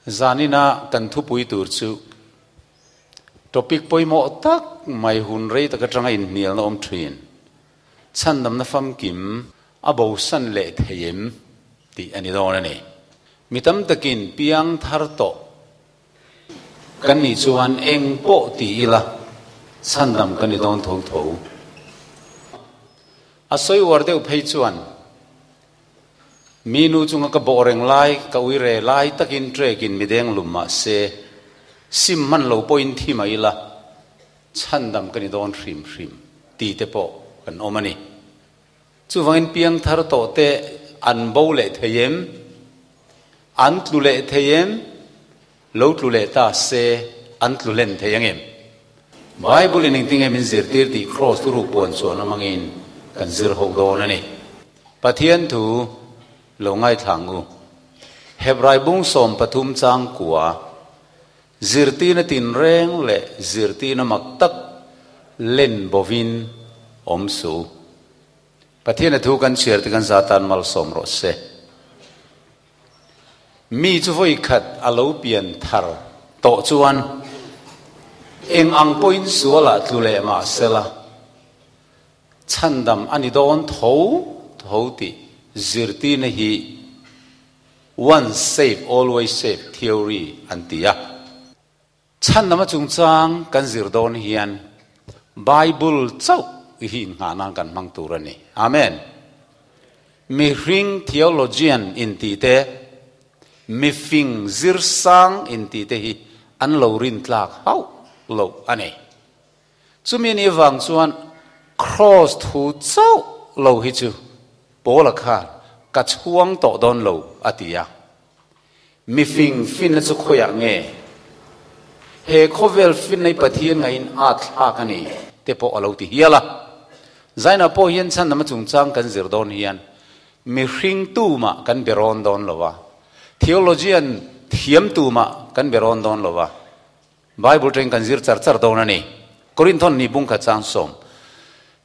Zanina kan thupui tur chu topic pawimawh tak mai hun rei tak atanga inhnialna awm thin, chhandamna famkim a bosan leh thei em tih a ni dawn a ni. Mi tam takin piang thar tawh kan nih chuan eng pawh ti ila chhandam kan ni dawn tho tho. A sawi uar deuh phei chuan Mi nu chunga ka bawh reng lai, ka ui re lai takin trekin mi deng lum mah se, sim hman lo pawhin thi mai ila, chhandam ka ni dawn hrim hrim ti te pawh kan awm a ni. Chuvangin piangthar tawh te an bo leh thei em? An tlu leh thei em? Lo tlu leh ta se an tlu hlen thei ang em? Bible in engtinge min zirtir tih Kraws thuruk puan chuan amangin kan zir ho dawn a ni. Pathian thu lo ngaithla ang u. Hebrai bung 13 chang kua, Zirtirna tinreng leh zirtirna mak tak len bovin awm suh u. Pathian a thu kan chhiar te kan za tan malsawm rawh se. Mi chu vawi khat a lo pian thar tawh chuan eng ang pawhin sualah tlu leh mah sela, chhandam a ni dawn tho tho tih zirtirna hi once saved always saved theory an ti a. Chhandama chungchang kan zir dawn hian Bible chauh hi innghah nan kan hmang tur a ni. Amen. Mihring theologian intih te, mifing zirsang intih te hi an lo rintlak hauh loh a ni. Chumi ni vang chuan Kraws thu chauh lo hi chu Paula khan ka chhuang tawh dawn lo a ti a. Mifing finna chu khawiah nge? He khawvel finna hi Pathian ngaiin a thlak a ni te pawh a lo ti hial a. Zaina pawh hian chhandama chungchang kan zir dawn hian mihring tumah kan be rawn dawn lo a, theologian thiam tumah kan be rawn dawn lo a, Bible teng kan zir char char dawn a ni. Korinthon ni bung khat chang sawm.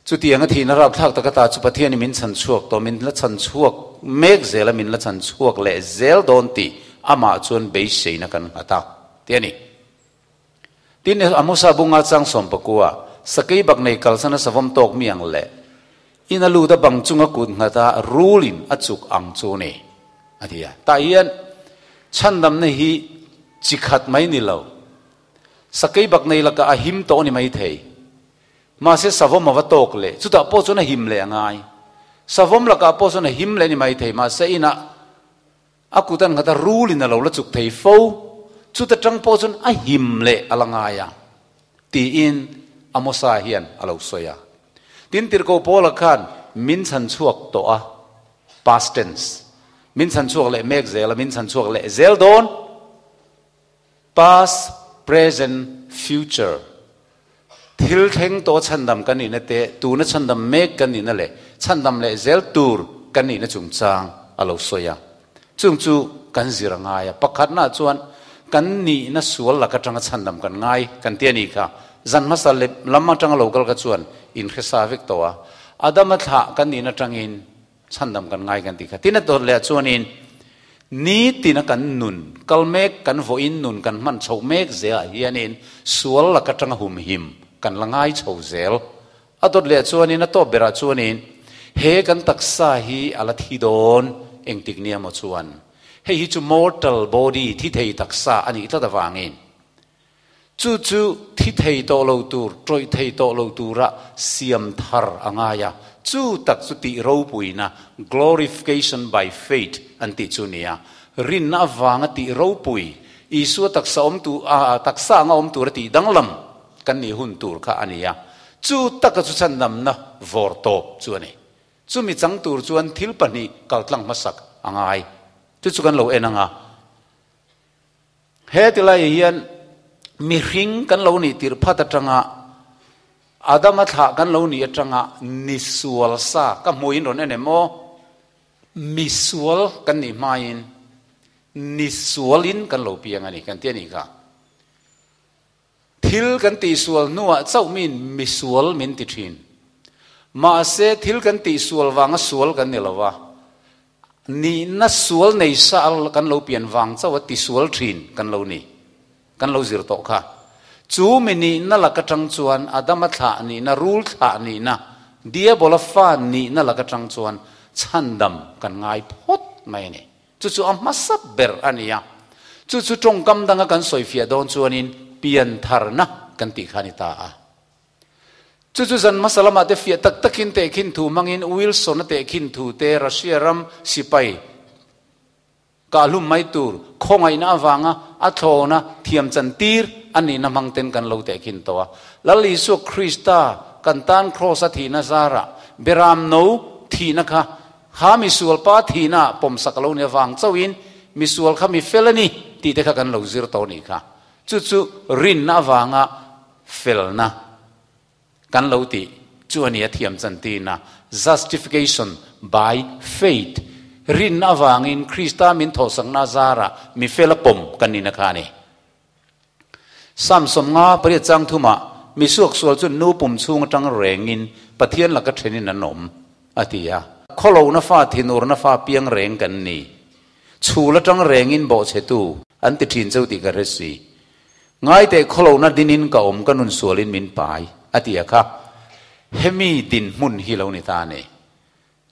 Chutiang a thihna rapthlak taka ta chu Pathianin min chhan chhuak tawh, min la chhan chhuak mek zel a, min la chhan chhuak leh zel dawn tih amah chuan beiseina kan nghat a, ti a ni. Tin, Amosa bunga chang 14, Sakei bak nei kalsan a savawm tawk mi ang leh in a lut a bang chunga kut nghat a rulin a chuk ang chu a ni, a ti a. Tah hian chhandamna hi chi khat mai ni lo. Sakei bak nei lakah a him tawh a ni mai thei. Mahse savawm a va tawk leh, chutah pawh chuan a him leh a ngai. Savawm lakah pawh chuan a him leh a ni mai thei, mahse inah a kut an nghat a rulin a lo la chuk thei fo. Chuta tang pawh chuan a him leh a la ngai a, tiin Amosa hian a lo sawi a. Tin, Tirhkoh Paula khan min chhan chhuak tawh a, past tense, min chhan chhuak leh mek zel a, min chhan chhuak leh zel dawn. Past, present, future thil thleng tawh chhandam kan nihna te, tuna chhandam mek kan nihna leh chhandam leh zel tur kan nihna chungchang a lo sawi a. Chung chu kan zir a ngai a. Pakhatnaah chuan kan nihna sual lak atanga chhandam kan ngai kan ti a nih kha. Zan hmasa leh lam atanga lo kal kha chuan inhresa vek tawh a. Adama thlah kan nihna atangin Chhandam kan ngai kan tih kha. Tin a dawt leh ah chuanin nitina kan nun kal mek, kan vawiin nun kan hman chhoh mek zel ah hianin sual lak atanga humhim kan la ngai chho zel. A dawt leh ah chuanin a tawp berah chuanin he kan taksa hi a la thi dawn engtik nia maw chuan hei hi chu mortal body thi thei taksa a nih tlat avangin Chu chu thi thei tawh lo tur, tawih thei tawh lo tura siam thar a ngai a. Chu tak chu tih ropuina, glorification by faith, an tih chu a ni a. Rinna avanga tih ropui, Isua taksa awm tu, a taksa anga awm tura tih danglam kan nih hun tur kha a ni a. Chu taka chu chhandamna vawr tawp chu a ni. Chumi chang tur chuan thil pahnih kaltlang hmasak a ngai. Chu chu kan lo en ang a. He tilaiah hian mihring kan lo nih tirh phat atanga Adama thlah kan lo nih atanga nisual sa ka hmuhin rawn en em aw? Misual kan nih hmain nisualin kan lo piang a ni kan ti a nih kha. Thil kan tihsual hnuah chauh min misual min ti thin. Mahse thil kan tihsual vanga sual kan ni lo va. Nihna sual nei sa kan lo pian vang chauh a tisual thin kan lo ni. Kan lo zir tawh kha. Chu mi nihna lak atang chuan Adama thlah nihna, rul thlah nihna, Diabola fa nihna lak atang chuan chhandam kan ngai phawt mai a ni. Chu chu a hmasa ber a ni a. Chu chu tawngkam danga kan sawifiah dawn chuanin piantharna kan tih kha a ni ta a. Chu chu zan hmasa lamah te fiah tak takin tehkhin thu hmangin Wilson-a tehkhin thu te Russia ram sipai kahhlum mai tur khawngaihna avanga a thlawna thiam chan tir a nihna hmang ten kan lo tehkhin tawh a. Lal Isua Krista kan tan Kraws-a thihna zarah Beram no thihna kha kha misual pa thihna ah pawmsak a lo ni avang chauhin misual kha mi fel a ni tih te kha kan lo zir tawh a nih kha. Chu chu rinna avanga felna kan lo tih chu a ni a thiam chantirna, justification by faith, rinna avangin Krista min thawhsakna zarah mi fela pawm kan nihna kha a ni. Psalm 58 chang thumah, Mi suaksual chu nu pum chhung atang rengin Pathian laka thenin an awm, a ti a. Khawlohna fa thinurna fa piang reng kan ni. Chhul atang rengin bawhchhetu an ti thin cheu tih ka hre si. Ngaiteh khawlohna dinin ka awm ka nun sualin min pai, a ti a kha. Hemi dinhmun hi lo ni ta a ni.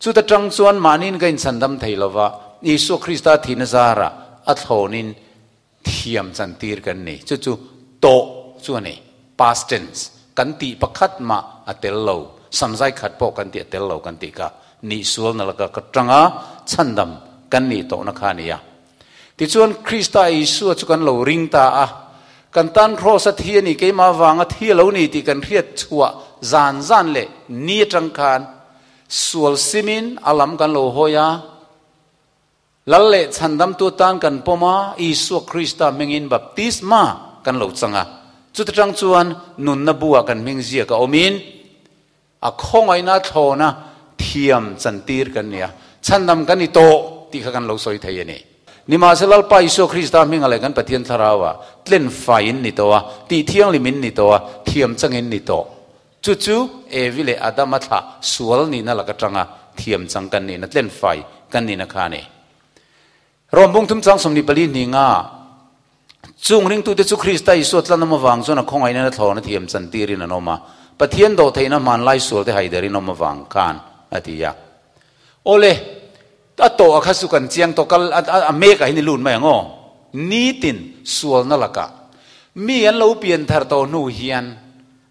Chuta tang chuan mahniin ka inchhandam thei lova, Isua Krista thihna zarah a thlawnin thiam chantir kan ni. Chu chu tawh chu a ni. Past tense kan tih pakhat mah a tel lo, samzai khat pawh kan tih a tel lo kan tih kha nihsualna laka ka tanga chhandam kan nih tawhna kha a ni a. Tichuan, Krista Isua chu kan lo ring ta a, kan tan Kraws a thi a ni, keimah vanga thi a lo ni tih kan hriat chhuah zan zan leh ni atang khan sual simin a lam kan lo hawi a, Lal leh Chhandamtu tan kan pawm a, Isua Krista hmingin baptisma kan lo chang a. Chuta tang chuan nunna buah kan hming ziak a awmin, A khawngaihna thlawna thiam chantir kan ni a, chhandam kan ni tawh tih kha kan lo sawi thei a ni. Nimahsela Lalpa Isua Krista hminga leh kan Pathian Thlarauah tlen faiin ni tawh a, tih thianghlimin ni tawh a, thiam changin ni tawh. Chu chu Evi leh Adama thlah sual nihna lak atanga thiam chang kan nihna, tlen fai kan nihna kha a ni. Rom bung thum chang 24 hninga Chung ringtute chu Krista Isua tlanawm avang chuan a khawngaihna na thlawna thiam chantirin an awm a, Pathian dawhtheihna hmanlai sualte haiderin awm avang khan, a ti a. Awle, a tawh a kha chu kan chiang tawh, kal a mek ah hian i lut mai ang aw. Nitin sualna lakah mi an lo pian thar tawh hnu hian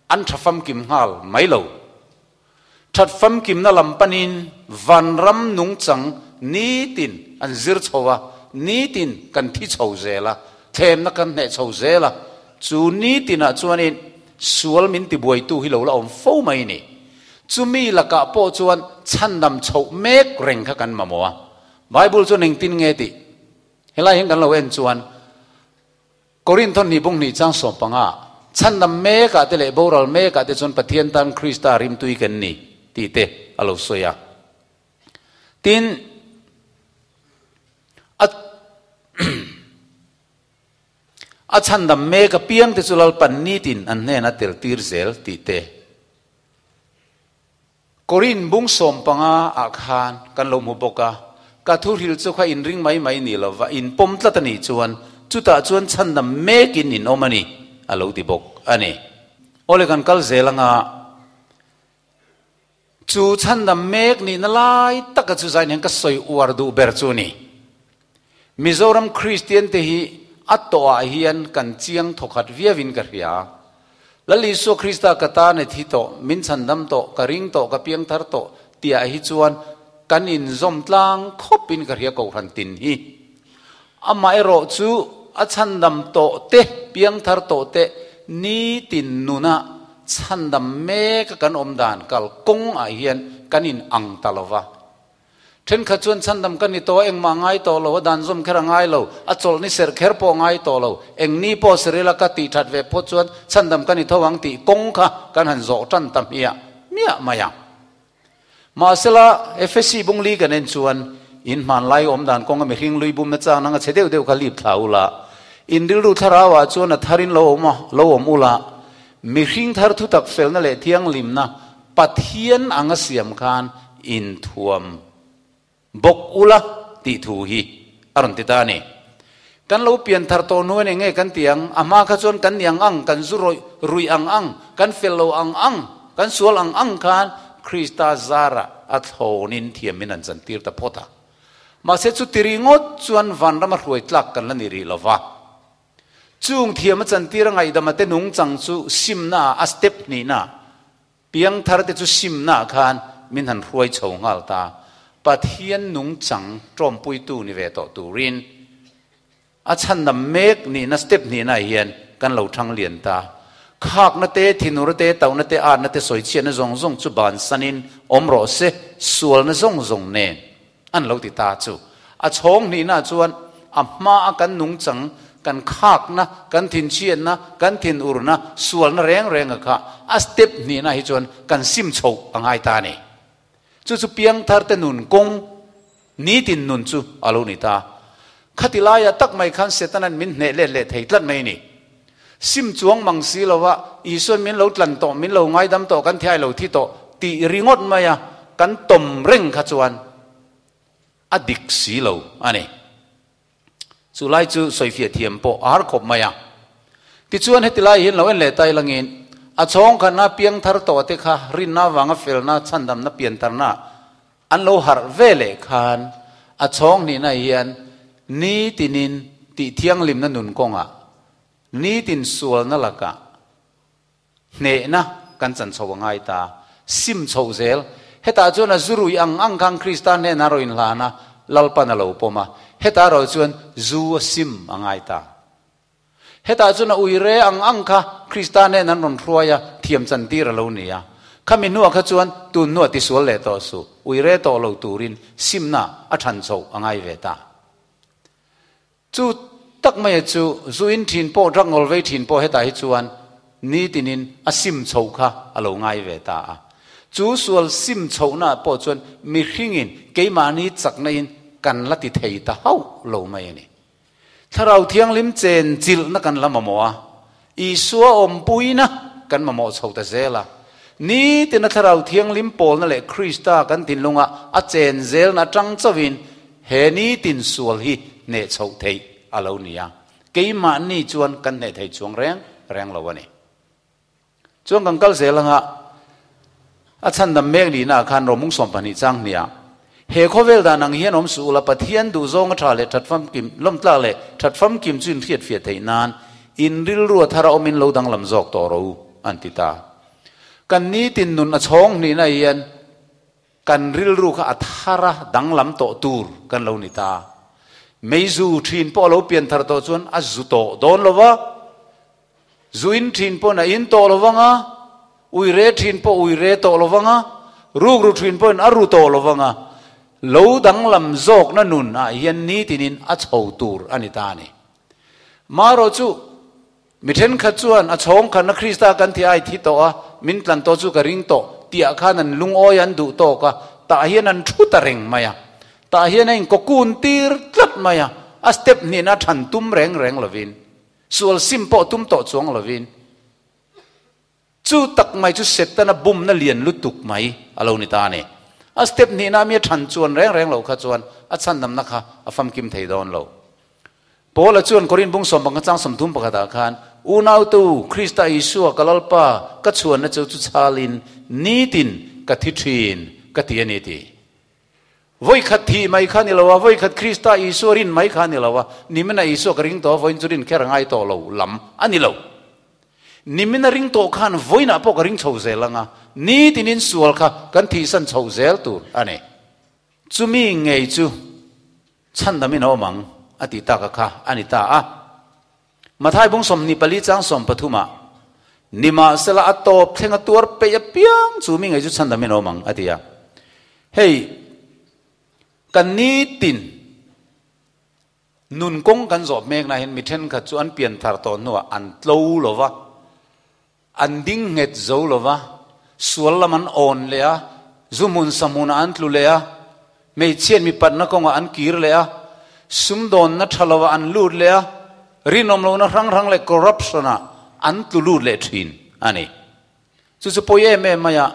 an tha famkim nghal mai lo. That famkimna lam panin vanram nungchang nitin an zir chho a, nitin kan thi chho zel a, thlemna kan hneh chho zel a, chu nitinah chuanin sual min tibuaitu hi lo la awm fo mai ni. Chumi lakah pawh chuan chhandam chhoh mek reng kha kan mamawh a. Bible chuan engtin nge tih helai hian kan lo en chuan, Korinthon hnih bung hnih chang 15, Chhandam mekah te leh boral mekah te chuan Pathian tan Krista rimtui kan ni tih te a lo sawi a. Tin, a a chhandam mek apiang te chu Lalpan nitin an hnena tel tir zel tih te. Korin bung 15 ah khan kan lo hmu bawk a, ka thuhril chu kha inring mai mai ni lova in pawm tlat a nih chuan chutah chuan chhandam mekin in awm a ni, a lo ti bawk a ni. Awle kan kal zel anga chu chhandam mek nihna lai taka chu zain hian ka sawi uar duh ber chu a ni. Mizoram Kristian te hi a tawhah hian kan chiang thawkhat viauin ka hria. Lal Isua Krista ka tan e thi tawh, min chhandam tawh, ka ring tawh, ka piangthar tawh tihah hi chuan kan inzawm tlang khawpin ka hria Kohhran tin hi. Amaherawh chu a chhandam tawh te, piangthar tawh te nitin nuna chhandam meka kan awm dan kal kawngah hian kan in ang ta lova. Thenkhat chuan chhandam ka ni tawh a, engmah ngai tawh lo, a dan zawm kher a ngai lo, a chawlh ni serh kher pawh a ngai tawh lo, eng ni pawh serila ka tih that ve phawt chuan chhandam ka ni tho ang tih kawng kha kan han zawh tan ta hmiah hmiah mai ang. Mahsela, Efesi bung li kan en chuan in hmanlai awm dan kawnga mihring lui bumna chang nanga chhe deuh deuh kha lip thla ula, in rilru thlarauah chuan a tharin lo awm a, lo awm ula, mihring thar thutak felna leh thianghlimna Pathian anga siam khan inthuam bawk ula tih thu hi a rawn ti ta a ni. Kan lo pian thar tawh hnu eng nge kan ti ang? A hma kha chuan kan ni ang ang, kan zu rawih ruih ang ang, kan fel lo ang ang, kan sual ang ang khan Krista zarah a thlawnin thiamin an chantir ta phawt a. Mahse chuti ringawt chuan vanrama hruai tlak kan la ni rih lo va. Chung thiam a chantir a ngaihdama te nungchang chu simna ah a step hnihna Piangthar te chu simna ah khan min han hruai chho nghal ta. Pathian nungchang tawmpuitu ni ve tawh turin a chhandam mek nihna step hnihna ah hian kan lo thang lian ta. Khakna te, thinur te, tauhna te, atna te, sawichhiatna zawng zawng chu bansanin awm rawh se, sualna zawng zawng nen an lo ti ta chu. A chhawng hnihna chuan a hma a kan nungchang, kan khakna, kan thinchhiatna, kan thinurna, sualna reng reng a kha a step hnihna hi chuan kan sim chhoh a ngai ta a ni. Chu chu piangthar te nun kawng nitin nun chu a lo ni ta. Khati laia tak mai khan Setanan min hneh let leh thei tlat mai a ni. Sim chuang mang si lova Isuan min lo tlan tawh, min lo ngaidam tawh, kan thiai lo thi tawh tih ringawt maia kan tawm reng kha chuan a dik si lo a ni. Chu lai chu sawifiah thiam pawh a har khawp mai a. Tichuan heti lai hian lo en leh tai langin a chhawng khatna piangthar tawh te kha rinna avanga felna chhandamna piantharna An lo harh ve leh khan a chhawng hnihna hian nitinin tih thianghlimna nun kawngah, nitin sualna lakah hnehna kan chan chho a ngai ta. Sim chhoh zel. Hetah chuan a zu rui ang ang khan Krista hnenah rawn inhlan a, Lalpan a lo pawm a. Hetah erawh chuan zu a sim a ngai ta. Hetah chuan a uire ang ang kha Krista nen an rawn hruai a, thiam chantir a lo ni a. Khami hnuah kha chuan tun hnuah tisual leh tawh suh, uire tawh lo turin simna a than chhoh a ngai ve ta. Chu tak maia chu zu in thin pawh drug ngawl vei thin pawh hetah hi chuan nitinin a sim chhoh kha a lo ngai ve ta a. Chu sual sim chhohnaah pawh chuan mihringin keimahni chakna in kan la ti thei ta hauh lo mai a ni. Thlarau Thianghlim chen chilhna kan la mamawh a, Isua awmpuina kan mamawh chho ta zel a. Nitina Thlarau Thianghlim pawlna leh Krista kan thinlunga a chen zelna atang chauhin he nitin sual hi hneh chhoh theih a lo ni a. Keimahni chuan kan hneh thei chuang reng reng lo a ni. Chuan kan kal zel anga a chhandam mek nihna ah khan Romung 12 chang hniah he khawvel dan ang hian awm suh ula Pathian duhzawng a tha leh that famkim lawmtlak leh that famkim chu in hriat fiah theih nan in rilru a thar a awmin lo danglam zawk tawh ro an ti ta. Kan nitin nun a chhawng hnihna hian kan rilru kha a thar a danglam tawh tur kan lo ni ta. Meizu thin pawh a lo pian thar tawh chuan a zu tawh dawn lo va. Zu in thin pawhin a in tawh lo vang a, ui re thin pawh ui re tawh lo vang a, rukru thin pawhin a ru tawh lo vang a, lo danglam zawkna nun ah hian nitinin a chho tur a ni ta a ni. Marawh chu mi thenkhat chuan a chhawng khatna Krista kan thi ai thi tawh a, min tlan tawh chu ka ring tawh tih ah khan an lungawi an duh tawk a, tah hian an thu ta reng mai a, tah hian a inkawkun tir tlat mai a, a step hnihna than tum reng reng lovin. Sual sim pawh tum tawh chuang lovin chu tak mai chu Setana bumna lian lutuk mai a lo ni ta a ni. A step hnihna mi a than chuan reng reng lo kha chuan a chhandamna kha a famkim thei dawn lo. Paula chuan Korin bung sawm panga chang 30 pakhatah khan, Unautu, Krista Isua ka Lalpa ka chhuanna chu chu chhalin nitin ka thi thin ka ti a ni ti. Vawi khat thih mai kha ni lo a, vawi khat Krista Isua rin mai kha ni lo a, nimina Isua ka ring tawh a, vawiin chu rin kher a ngai tawh lo lam a ni lo. Nimina ring tawh khan vawiinah pawh ka ring chho zel ang a, nitinin sual kha kan thihsan chho zel tur a ni. Chumi ngei chu chhandamin a awm ang a tih taka kha a ni ta a. Mathai bung 24 chang 13 ah, Nimahsela a tawp thleng a tuar peih apiang chu mi ngei chu chhandam in awm ang, a ti a. Hei, kan nitin nun kawng kan zawh hmekna hian mi thenkhat chu an pian thar tawh hnuah an tlo lo va, an ding nghet zo lo va, sual lam an awn leh a, zu hmun sa hmunah an tlu leh a, hmeichhiat mipatna kawngah an kir leh a, sumdawnna tha lovah an lut leh a, rinawm lohna hrang hrang leh corruption-ah an tlu lut leh thin a ni. Chu chu pawi em em mai a,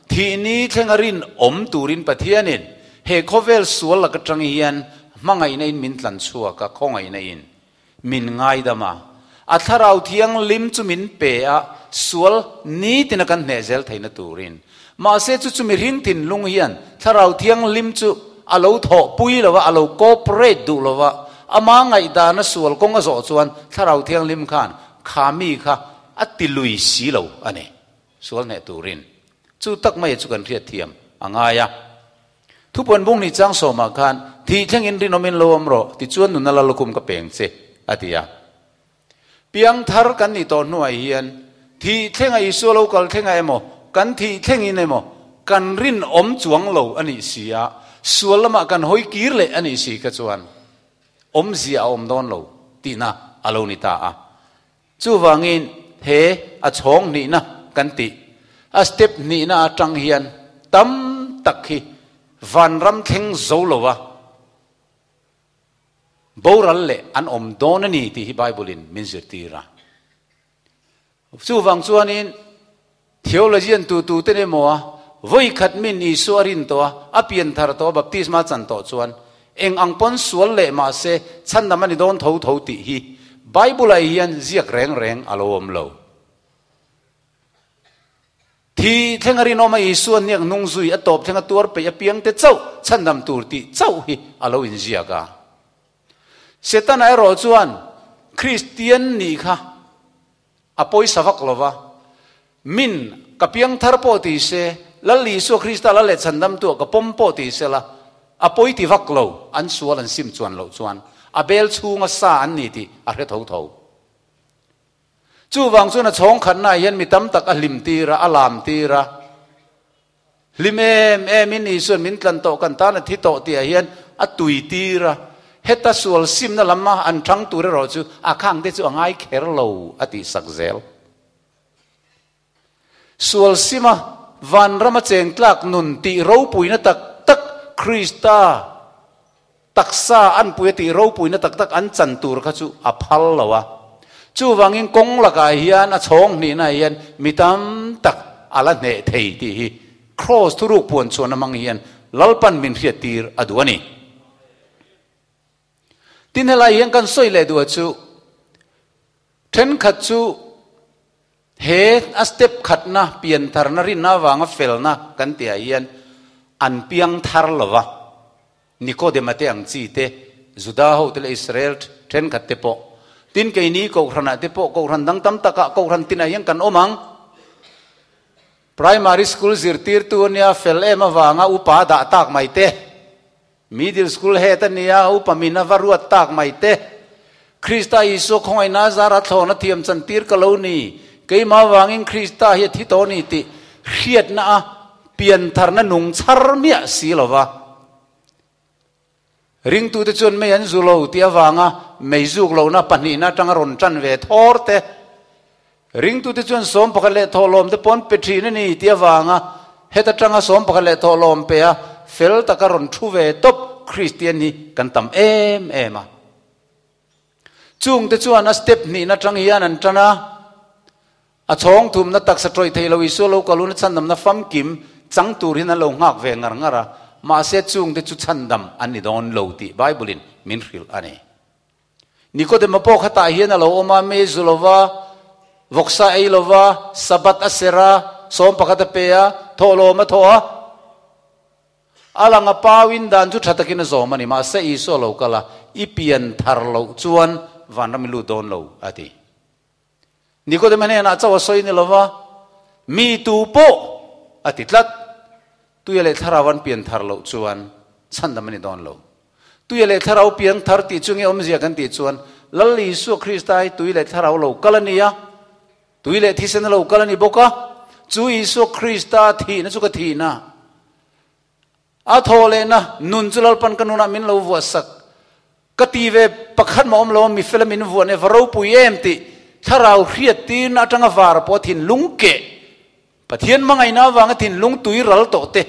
thihni thlenga rinawm turin Pathianin he khawvel sual lak atang hian hmangaihna in min tlan chhuak a, khawngaihna in min ngaidam a, a Thlarau Thianghlim chu min pe a, sual nitina kan hneh zel theihna turin. Mahse chu chu mihring thinlung hian Thlarau Thianghlim chu a lo thawhpui lo a, a lo cooperate duh lo a, ama ngaihdana sual kawng a zawh chuan Thlarau Thianghlim khan kha mi kha a ti lui si lo a ni. Sual hneh turin chu tak mai chu kan hriatthiam a ngai a. Thupuan bung ni chang sawmah khan, Thih thlengin rinawmin lo awm rawh, tichuan nuna la lukhum ka peng che, a ti a. Piangthar kan nih tawh hnuah hian thih thlenga Isua lo kal thlenga emaw, kan thih thlengin emaw kan rinawm chuang lo a nih si a, sual lamah kan hawi kir leh a nih si kha chuan awmzia a awm dawn lo tihna a lo ni ta a. Chuvangin he a chhawng hnihna kan tih, a step hnihna atang hian tam tak hi vanram thleng zo lo a, boral leh an awm dawn a ni tih hi Bible-in min zirtir a. Chuvang chuanin theologian tu tu te emaw a vawi khat min Isua a rin tawh a, a pian thar tawh a, baptisma a chan tawh chuan eng ang pawn sual leh mahse chhandam a ni dawn tho tho tih hi Bible-ah hian ziak reng reng a lo awm lo. Thi thleng a rinawm a Isua hniak hnung zui a tawp thleng a tuar peih apiang te chauh chhandam tur tih chauh hi a lo inziak a. Setana erawh chuan Kristian nih kha a pawisa vak lo va, min ka piang thar pawh ti se, Lal Isua Krista la leh chhandam tuah ka pawm pawh ti se la, a pawi ti vak lo, an sual an sim chuan loh chuan a bel chhunga sa an ni tih a hre tho tho. Chuvang chuan a chhawng khatnaah hian mi tam tak a hlim tir a, a lam tir a. Hlim em em in Isuan min tlan tawh kan tan a thi tawh tihah hian a tui tir a. Heta sual simna lama an thang tur erawh chu a khangte chu a ngai kher lo a tihsak zel. Sual sima vanrama cheng tlak nun tih ropuina tak tak Krista taksa an pui a tih ropuina tak tak an chan tur kha chu a phal lo a. Chuvangin kawng lakah hian a chhawng hnihnaah hian mi tam tak a la hneh thei tih hi Kraws thuruk puan chhuan amang hian Lalpan min hriattir a duh a ni. Tin helai hian kan sawi leh duh a chu thenkhat chu He a step khatna, piantharna, rinna avanga felna kan tihah hian an piang thar lo va, Nikodema te ang chi te, Juda ho te leh Israel thenkhat te pawh. Tin, keini Kohhranah te pawh, Kohhran dang tam takah, Kohhran tinah hian kan awm ang. Primary school zirtirtu ania fel em avanga upa dah tak mai te. Middle school head a nia, upa min a va ruat tak mai te. Krista Isua khawngaihna zara thlawhna thiam chantir ka lo ni. Keimah vangin Krista hi a thi tawh ni tih hriatna a piantharna nung chhar miah si lo va. Ringtute chuan mei an zu lo tih avanga mei zuk lohna pahnihna atanga rawn tan ve thawr te. Ringtute chuan 11 leh thawhlawm te pawn pe thin a ni tih avanga heta tanga 11 leh thawhlawm pe a fel taka rawn thu ve tawp Kristian hi kan tam em em a. Chungte chuan a step hnihna tang hian an tan a, a chhawng thumna taksa tawih thei lo Isua lo kaluna chhandamna famkim chang tur hian an lo nghak ve ngar ngar a, mahse chungte chu chhandam an ni dawn lo tih Bible-in min hrilh a ni. Nikodema pawh khatah hian a lo awm a, mei zu lova, vawksa ei lova, Sabbath a serh a, 11 a pe a, thawhlawm a thawh a. A lang a pauin dan chu tha takin a zawm a ni, mahse Isua lo kal a, i pian thar loh chuan vanram i lut dawn lo, a ti. Nikodema hnenah chauh a sawi ni lova, mi tu pawh a ti tlat. Tuia leh thlarau an pian thar loh chuan chhandam a ni dawn lo. Tuia leh thlarau piang thar tih chu nge awmzia kan tih chuan Lal Isua Krista hi tui leh thlarau lo kal a ni a, tui leh thisen a lo kal a ni bawk a, chu Isua Krista thihna chu ka thihna, a thawh lehna nun chu Lalpan ka nunah min lo vuahsak. Ka ti ve pakhat mah awm lo a, mi fela min vuah nia va ropui em tih thlarau hriat tirna atanga var pawh thinlung keh Pathian hmangaihna avanga thinlung tui ral tawh te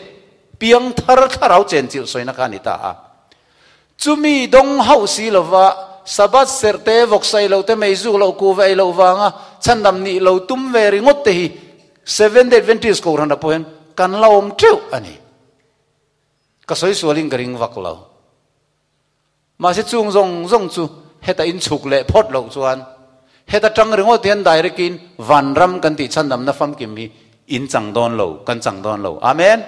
piang thar thlarau chenchilh sawina kha a ni ta a. Chumi dawng hauh si lova Sabbath serh te, vawksa ei loh te, meizuk loh, kuva ei loh vanga chhandam nih lo tum ve ringawt te hi Seventh Day Adventist Kohhran ah pawh hian kan la awm teuh a ni. Ka sawi sualin ka ring vak lo. Mahse chung zawng zawng chu heta in chhuk leh phawt loh chuan heta tang ringawt hian direct in vanram kan tih chhandamna famkim hi in chang dawn lo, kan chang dawn lo. Amen.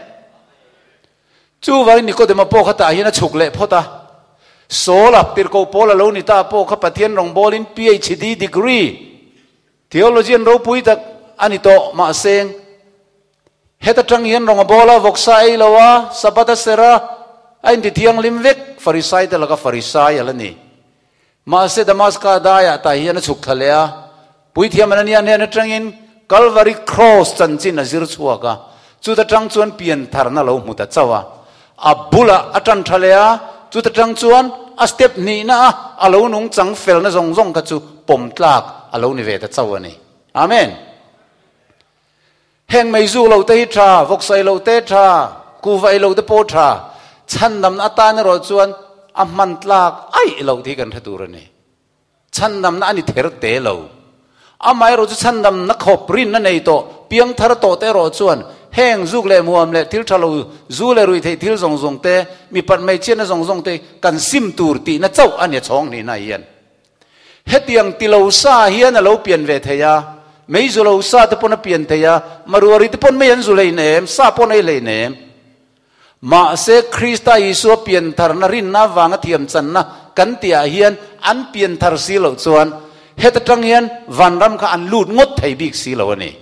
Chuvangin Nikodema pawh kha tah hian a chhuk leh phawt a. Saul-a, tirhkoh Paul-a lo ni ta pawh kha Pathian rawngbawlin PhD degree, theologian ropui tak a ni tawh. Mahse, heta tang hian rawn a bawl a, vawksa ei lo a, Sabbath a serh a, a inti thianghlim vek, Farisai te laka Farisai a la ni. Mahse, Damaska daiah tah hian a chhuk thla leh a, Puithiam Anania hnen atangin Kalvari Kraws chanchin a zir chhuak a, chuta tang chuan piantharna lo hmu ta chauh a. A bulah a tan tha leh a, chuta tang chuan a step hnihna a a lo nung chang felna zawng zawng kha chu pawm tlak a lo ni ve ta chauh a ni. Amen. Heng meizu lo te hi tha, vawksai lo te tha, kuhva ei lo te pawh tha, chhandamna atan erawh chuan a hman tlak aih loh tih hi kan hre tur a ni. Chhandamna a ni ther te lo. Amaherawh chu chhandamna khawp rinna nei tawh, piangthar tawh te erawh chuan heng zuk leh muam leh thil tha lo, zu leh ruih theih thil zawng zawng te, mipat hmeichhiatna zawng zawng te kan sim tur tihna chauh a ni a chhawng hnihna hian. Hetiang ti lo sa hian a lo pian ve thei a, mei zu lo sa te pawn a pian thei a, maruari te pawn mei an zu hleinem, sa pawn ei hleinem. Mahse, Krista Isua piantharna rinna avanga thiamchanna kan tihah hian an pianthar si loh chuan heta tang hian vanram kha an lut ngawt thei bik si lo a ni.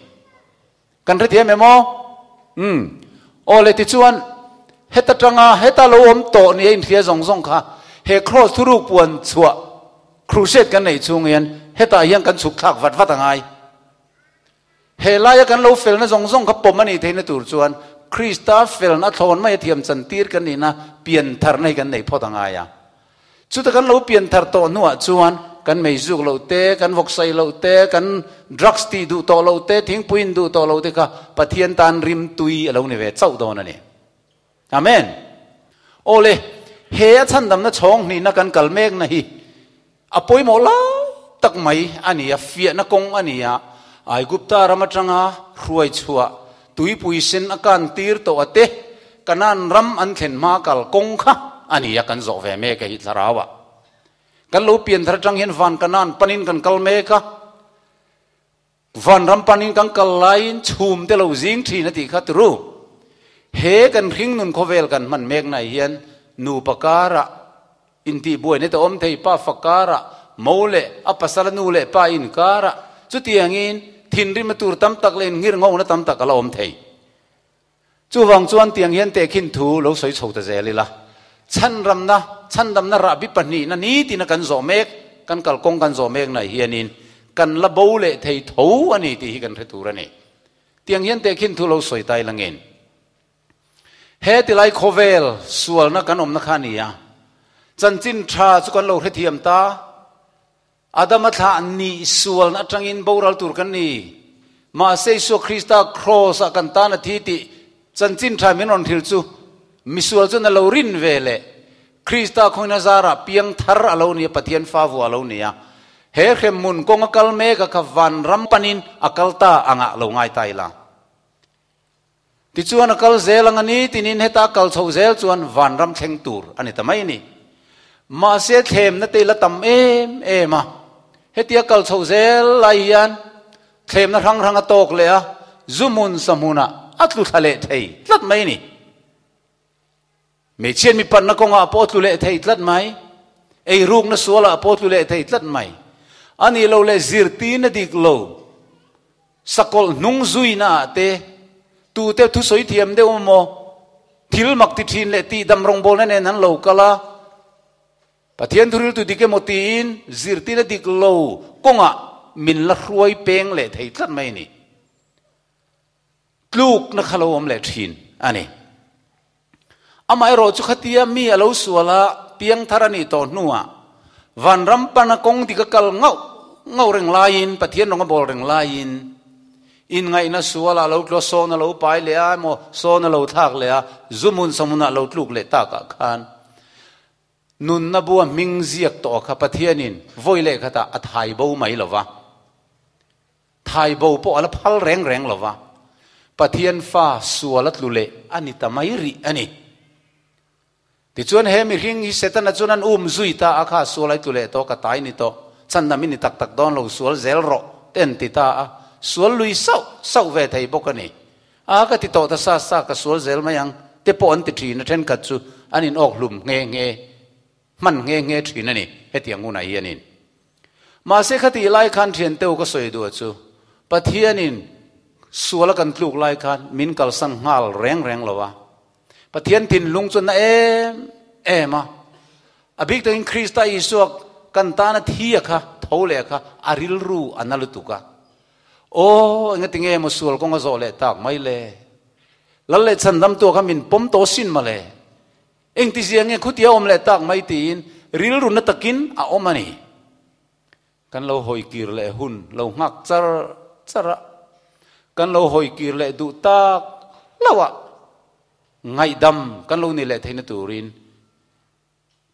Kan hrethiam em aw? Umm. Aw le, tichuan, heta tanga heta lo awm tawh nia inhria zawng zawng kha he Kraws thuruk puan chhuah crusade kan neih chhung hian hetah hian kan chhuk thlak vat vat a ngai. He laia kan lo felna zawng zawng kha pawm a nih theihna tur chuan Krista felna thlawn mai a thiam chantir kan nihna piantharna hi kan nei phawt a ngai a. Chuta kan lo pianthar tawh hnuah chuan kan meizuk loh te, kan vawksai loh te, kan drugs tih duh tawh loh te, thingpui in duh tawh loh te kha Pathian tan rimtui a lo ni ve chauh dawn a ni. Amen. Awle, he a chhandamna chhawng hnihna kan kal mekna hi a pawimawh lai tak mai a ni a, fiahna kawng a ni a, Aigupta ram atanga hruai chhuah tuipui sen a kan tir tawh a te, Kanaan ram an thlen hma kal kawng kha a ni a, kan zawh ve mek a hi thlarauah. Kan lo pianthar atang hian van Kanaan panin kan kal mek a. Vanram panin kan kal laiin chhum te lo zing thin a tih kha turu. He kan hringnun khawvel kan hman mek nai hian nupa karah intihbuaina te awm thei, pa fa karah, mo leh a pasala nu leh pa inkarah chutiangin thinrim a tur tam tak leh innghirnghona tam tak a la awm thei. Chuvang chuan tiang hian tehkhin thu lo sawi chho ta zel ila, chhanramna, chhandamna rahbi pahnihna nitina kan zawh mek, kan kalkawng kan zawh mek nai hianin kan la bo leh thei tho a ni tih hi kan hre tur a ni. Tiang hian tehkhin thu lo sawi ta ila ngen. He tilai khawvel sualna kan awmna kha a ni a, chanchin tha chu kan lo hrethiam ta, Adama thlah nih sualna atangin boral tur kan ni. Mahse Isua Krista Kraws ah kan tan a thi tih chanchin tha min rawn hrilh chu misual chuan a lo rin ve leh Krista khawngin a zarah piang thar a lo ni a, Pathian fa vuah a lo ni a. He hremhmun kawng a kal mek a kha vanram panin a kal ta angah lo ngai ta ila. Tichuan a kal zel ang a ni tinin heta a kal chho zel chuan vanram thleng tur a ni ta mai a ni. Mahse thlemna te la tam em em a, hetia kal chho zel lai hian thlemna hrang hrang a tawk leh a, zu hmun sa hmunah a tlu thla leh thei tlat mai a ni. Hmeichhiat mi panna kawngah pawh a tlu leh thei tlat mai. Eirukna sualah pawh a tlu leh thei tlat mai. A nih loh leh zirtirna dik lo, sakawlh hnung zuina ah te, tute thusawi thiam deuh emaw, thil mak ti thin leh tihdam rawngbawlna nen an lo kal a, Pathian thuriltu dik emaw tiin zirtirna dik lo kawngah min la hruai peng leh thei tlat mai a ni. Tlukna kha lo awm leh thin a ni. Amaherawh chu khatia mi a lo sual a, piangthar a nih tawh hnuah vanram pana kawng dik a kal ngauh ngauh reng laiin, Pathian rawng a bawl reng laiin inngaihna sualah lo tlu a, sawn a lo pai leh a emaw sawn a lo thlak leh a, zu hmun sa hmunah lo tluk leh takah khan nunna bua hming ziak tawh kha Pathianin vawi leh khatah a thai bo mai lo va. Thai bo pawh a la phal reng reng lo va, Pathian fa sual a tlu leh a ni ta mai rih a ni. Tichuan he mihring hi Setana chuan an um zui ta a, kha sual ai tlu leh tawh, ka tai ni tawh, chhandam i ni tak tak dawn lo, sual zel rawh te an ti ta a, sual lui sauh sauh ve thei bawk a ni. A ka ti tawh ta sa sa, ka sual zel mai ang te pawh an ti thin a, thenkhat chu an in awk hlum nghe nghe, hman nghe nghe thin a ni, hetiang hunah hianin. Mahse khatih lai khan thianteu ka sawi duh chu, Pathianin suala kan tluk lai khan min kalsan nghal reng reng lo a. Pathian thinlung chu na em em a. A bik takin Krista Isua kan tana thi a kha, tho leh a kha, a rilru a na lutuk a. Aw, engati nge maw sual kawng a zawh leh tak mai le? Lal leh chhandamtu a kha min pawm tawh sin mawle. Engtizia nge khutia awm leh tak mai tiin rilru na takin a awm a ni. Kan lo hawi kir leh hun lo nghak char char a, kan lo hawi kir leh duh tak hlauh a, ngaihdam kan lo ni leh theihna turin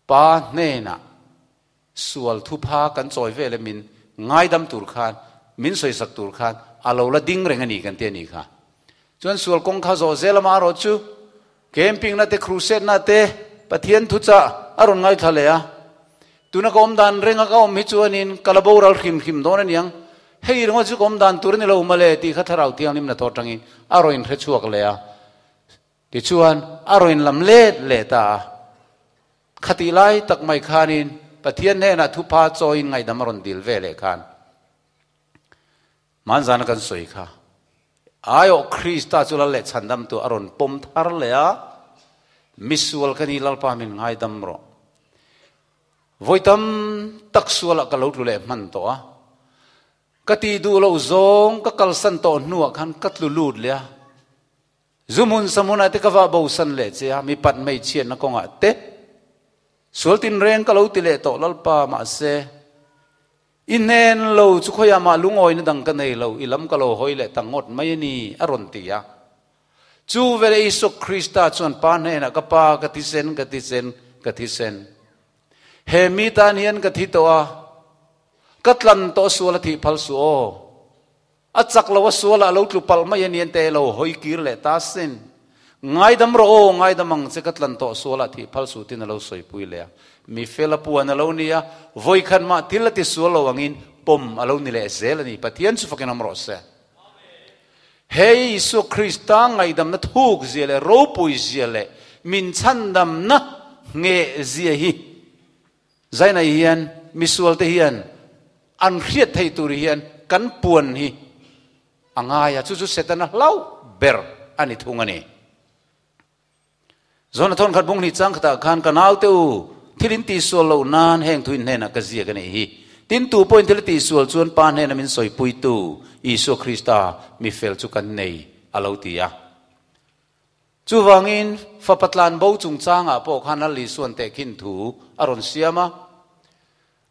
Pa hnenah sual thupha kan chawi vel e min ngaidam tur khan, min sawisak tur khan a lo la ding reng a ni kan ti a nih kha. Chuan sual kawng kha zawh zel ama erawh chu camping na te crusade na te Pathian thuchah a rawn ngaithla leh a. Tuna ka awm dan renga ka awm hi chuanin ka la boral hrim hrim dawn a niang. Hei ringawt chu ka awm dan tur a ni lo mawle tih kha thlarau thianghlim hnathawh atangin a rawn inhre chhuak leh a. Tichuan a rawn lam let leh ta a. Khatih lai tak mai khanin Pathian hnenah thupha chawiin ngaihdam a rawn dil ve leh khan. Hmanzana kan sawi kha, Aiawh Krista chu Lal leh Chhandamtu a rawn pawm thar leh a, Misual ka ni Lalpa min ngaidam rawh. Vawi tam tak sualah ka lo tlu leh hman tawh a, ka tih duh loh zawng ka kalsan tawh hnuah khan ka tlu lut leh a, Zu hmun sa hmunah te ka vah bosan leh che a, mipat hmeichhiatna kawngah te sual tinreng ka lo ti leh tawh Lalpa, mahse i hnen lo chu khawiah mah lungawina dang ka nei lo, i lam ka lo hawi leh ta ngawt mai a ni, a rawn ti a. Chu veleh Isua Krista chuan Pa hnenah, Ka Pa, ka thisen, ka thisen, ka thisen. He mi tan hian ka thi tawh a, ka tlan tawh sual a thih phal suh aw. A chak lo a sualah a lo tlu palh mai a ni an te lo hawi kir leh ta sin. Ngaidam rawh aw, ngaidam ang che ka tlan tawh sualah thih phal suh tin a lo sawipui leh a. Mi fel a puan a lo ni a, vawi khat mah thil a ti sual lo angin pawm a lo ni leh zel a ni. Pathian chu fakin awm rawh se. He Isua Krista ngaihdamna thuk zia leh ropui zia leh min chhandamna ngheh zia hi Zainai hian misualte hian an hriat theih tur hian kan puan hi a ngai a, chu chu Setana hlauh ber a ni thung a ni. Zona thawn khat bung hnih chang khatah khan ka naute u, thil in tihsual loh nan heng thu in hnenah ka ziak a nih hi. Tin tu pawhin thil a tihsual chuan Pa hnena min sawipuitu Isua Krista mi fel chu kan nei a lo ti a. Chuvangin, fapa tlan bo chungchangah pawh khan Lal Isuan tehkhin thu a rawn siam a.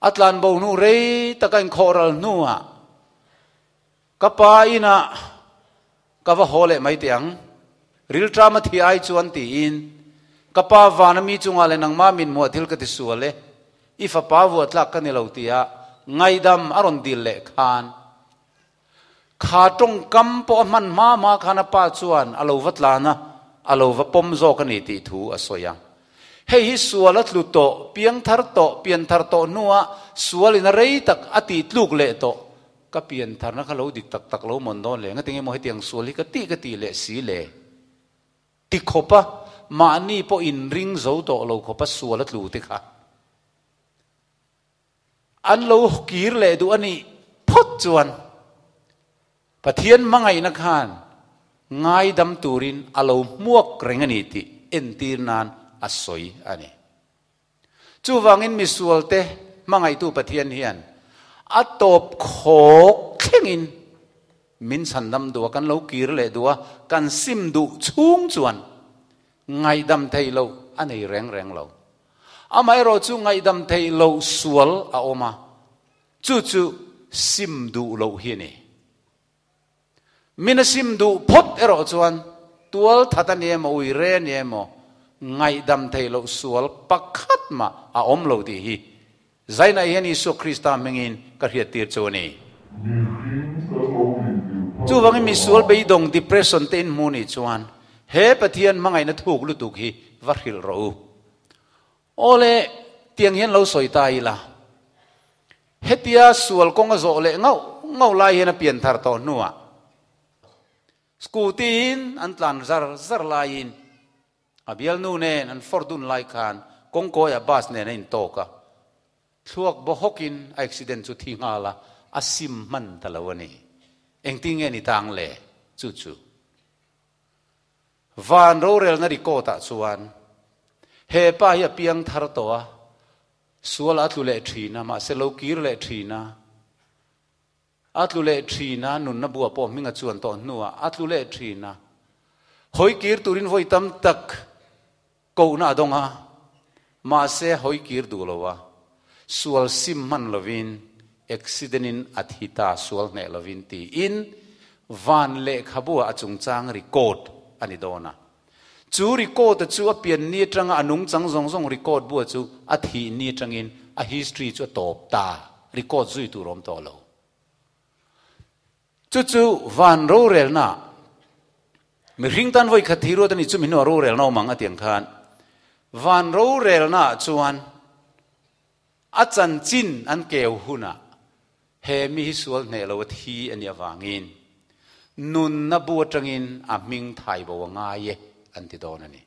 A tlan bo hnu rei taka inkhawh ral hnuah, Ka pa inah ka va haw leh mai teh ang, rilṭam a thi ai chuan tiin, Ka pa vana mi chungah leh nangmah min hmuah thil ka ti sual e, i fapa vuah tlak ka ni lo tia ngaihdam a rawn dil leh khan, Kha tawngkam pawh a hman hma hma khan a pa chuan a lo va tlan a, a lo va pawm zawk a ni tih thu a sawi a. Hei hi sual a tlu tawh, piangthar tawh, pianthar tawh hnuah sualin a rei tak a tih tluk leh tawh. Ka piantharna kha lo dik tak tak lo mawn dawn le, ngatinge maw hetiang sual hi ka tih ka tih leh si le? Ti khawpa mahni pawh inring zo tawh lo khawpa sual a tlu te kha. An lo kir leh duh a nih phawt chuan Pathian hmangaihna khan ngaidam turin a lo hmuak reng a ni tih entir nan a sawi a ni. Chuvangin misualte hmangaihtu Pathian hian a tawp khawk thlengin min chhandam duh a, kan lo kir leh duh a, kan sim duh chhung chuan ngaihdam theih loh a nei reng reng lo. Amaherawh chu ngaihdam theih loh sual a awm a, chu chu sim duh loh hi a ni. Min a sim duh phawt erawh chuan tual that a ni emaw, ui re a ni emaw, ngaihdam theih loh sual pakhat mah a awm lo tih hi Zainah hian Isua Krista hmingin ka hriattir chu a ni. Chuvangin misual beidawng depression te in hmu nih chuan he Pathian hmangaihna thuk lutuk hi va hrilh rawh u. Awle, tiang hian lo sawi ta ila, hetia sual kawng a zawh leh ngauh ngauh lai hian a pian thar tawh hnuah scooty in an tlan zar zar laiin a bialnu nen an fawr dun lai khan kawngkawiah bus nen a intawk a, thluak baw hawkin a accident chu thi nghal a, a sim hman ta lo a ni. Engtin nge ni tang le? Chu chu. Van rorelna record ah chuan he pa hi a piang thar tawh a, sual a tlu leh thin a, mahse lo kir leh thin a, a tlu leh thin a, nunna bua pawh hming a chuan tawh hnuah a tlu leh thin a, hawi kir turin vawi tam tak kohna a dawng a, mahse hawi kir duh lo a, sual sim hman lovin accident in a thi ta sual hneh lovin tiin van lehkhabu ah a chungchang record a ni dawn a. Chu record a chu a pian ni atanga a nungchang zawng zawng record bua chu a thih ni atangin a history chu a tawp ta, record zui tur a awm tawh lo. Chu chu van rorelna mihring tan vawi khat thi ruat a ni, chumi hnuah rorelna awm ang a tiang khan van rorelna ah chuan a chanchin an keu hunah he mi hi sual hneh lo a thi a nih avangin nunna bu atangin a hming thai bo a ngai e an ti dawn a ni.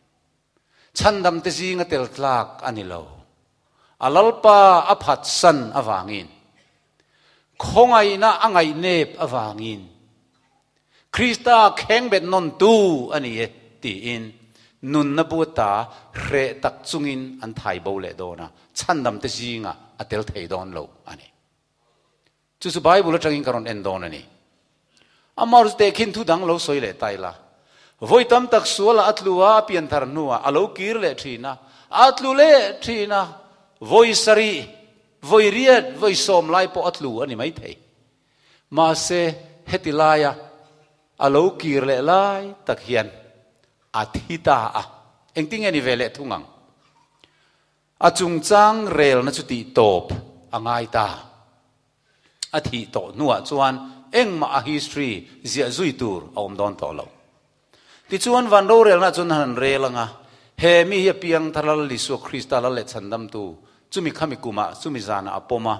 Chhandam te zinga tel tlak a ni lo. A Lalpa a phatsan avangin Khawngaihna a ngaihnep avangin Krista khengbet nawntu a ni e tiin nunna bu ata hreh tak chungin an thai bo leh dawn a, chhandamte zingah a tel thei dawn lo a ni. Chu chu Bible atangin ka rawn en dawn a ni. Amah chu tehkhin thu dang lo sawi leh ta ila. Vawi tam tak sualah a tlu a, a pianthar hnuah a lo kir leh thin a, a tlu leh thin a, vawi sarih, Vawi riat, vawi sawm lai pawh a tlu a ni maithei. Mahse, heti laia a lo kir leh lai tak hian a thi ta a. Engtin nge ni ve leh thung ang? A chungchang relna chu tih tawp a ngai ta. A thih tawh hnuah chuan engmah a history ziah zui tur a awm dawn tawh lo. Tichuan, van rorelna chuan han rel ang a, he mi hi a piang thar Lal Isua Krista Lal leh Chhandamtu, chumi khami kumah, chumi zanah a pawm a.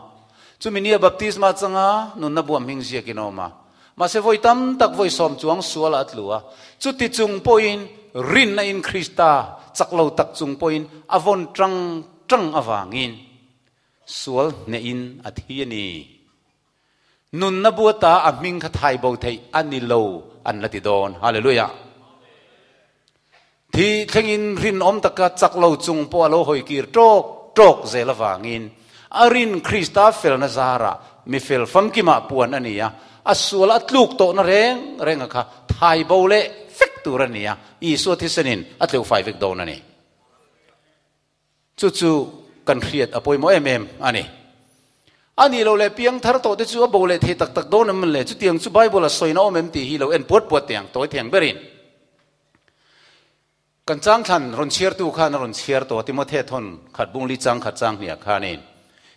Chumi nia baptisma changa nunna buam hming ziakin a awm a. Mahse, vawi tam tak vawi sawm chuang sualah a tlu a. Chuti chung pawhin rinna in Krista chak lo tak chung pawhin a vawn tang tang avangin sual hnehin a thi a ni. Nunna bu ata a hming kha thai bo theih a ni lo an la ti dawn. Hallelujah! Thi thlengin rinawm taka chak lo chung pawh a lo hawi kir tawk tawk zel avangin a rin Krista felna zarah mi fel famkimah puan a ni a, a sual a tluk tawhna reng renga kha thai bo leh vek tur a ni a, Isua thisenin a tleuh fai vek dawn a ni. Chu chu kan hriat a pawimawh em em a ni. A nih loh leh piang thar tawh te chu a bo leh thei tak tak dawn em le? Chutiang chu Bible a sawina awm em tih hi lo en puat puat teh ang, tawi theng berin. Kan changthlan rawn chhiartu khan a rawn chhiar tawh a, Timothe thawn khat bung li chang khat chang hniah khanin,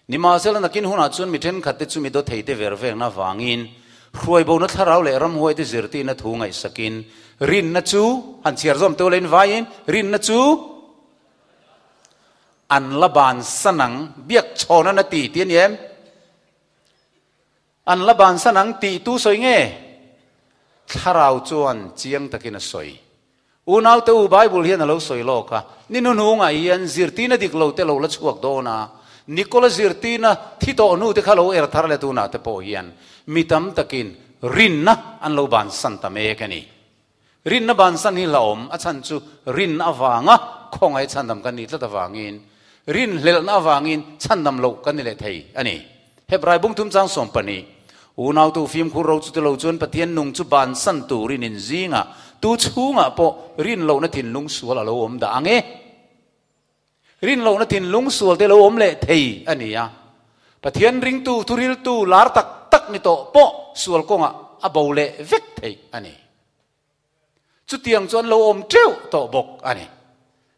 Nimahsela nakin hunah chuan mi thenkhat te chu mi dawthei te ver vekna vangin hruaibona thlarau leh ramhuai te zirtirna thu ngaihsakin rinna chu han chhiar zawm teuh lein vaiin rinna chu An la bansan ang, biak chhawn an a ti tih a ni em? An la bansan ang tih tu sawi nge? Thlarau chuan chiang takin a sawi. Unaute u, Bible hian a lo sawi lawk a, ni hnuhnungah hian zirtirna dik lo te lo la chhuak dawn a, Nikola zirtirna thi tawh hnu te kha lo er thar leh tunah te pawh hian mi tam takin rinna an lo bansan ta mek a ni. Rinna bansan hi hlauhawm, a chhan chu rin avanga khawngaih chhandam kan nih tlat avangin, rinhlelhna avangin chhandam loh kan ni leh thei a ni. Hebrai bungthum chang 12, Unautu fimkhur ro chu tilo chuan Pathian nung chu bansan turin in zingah tu chhungah pawh rinlohna thinlung sual a lo awm dah ang e. Rinlohna thinlung sual te lo awm leh thei a ni a. Pathian ringtu, thuriltu lar tak tak ni tawh pawh sual kawngah a bo leh vek thei a ni. Chutiang chuan lo awm teuh tawh bawk a ni.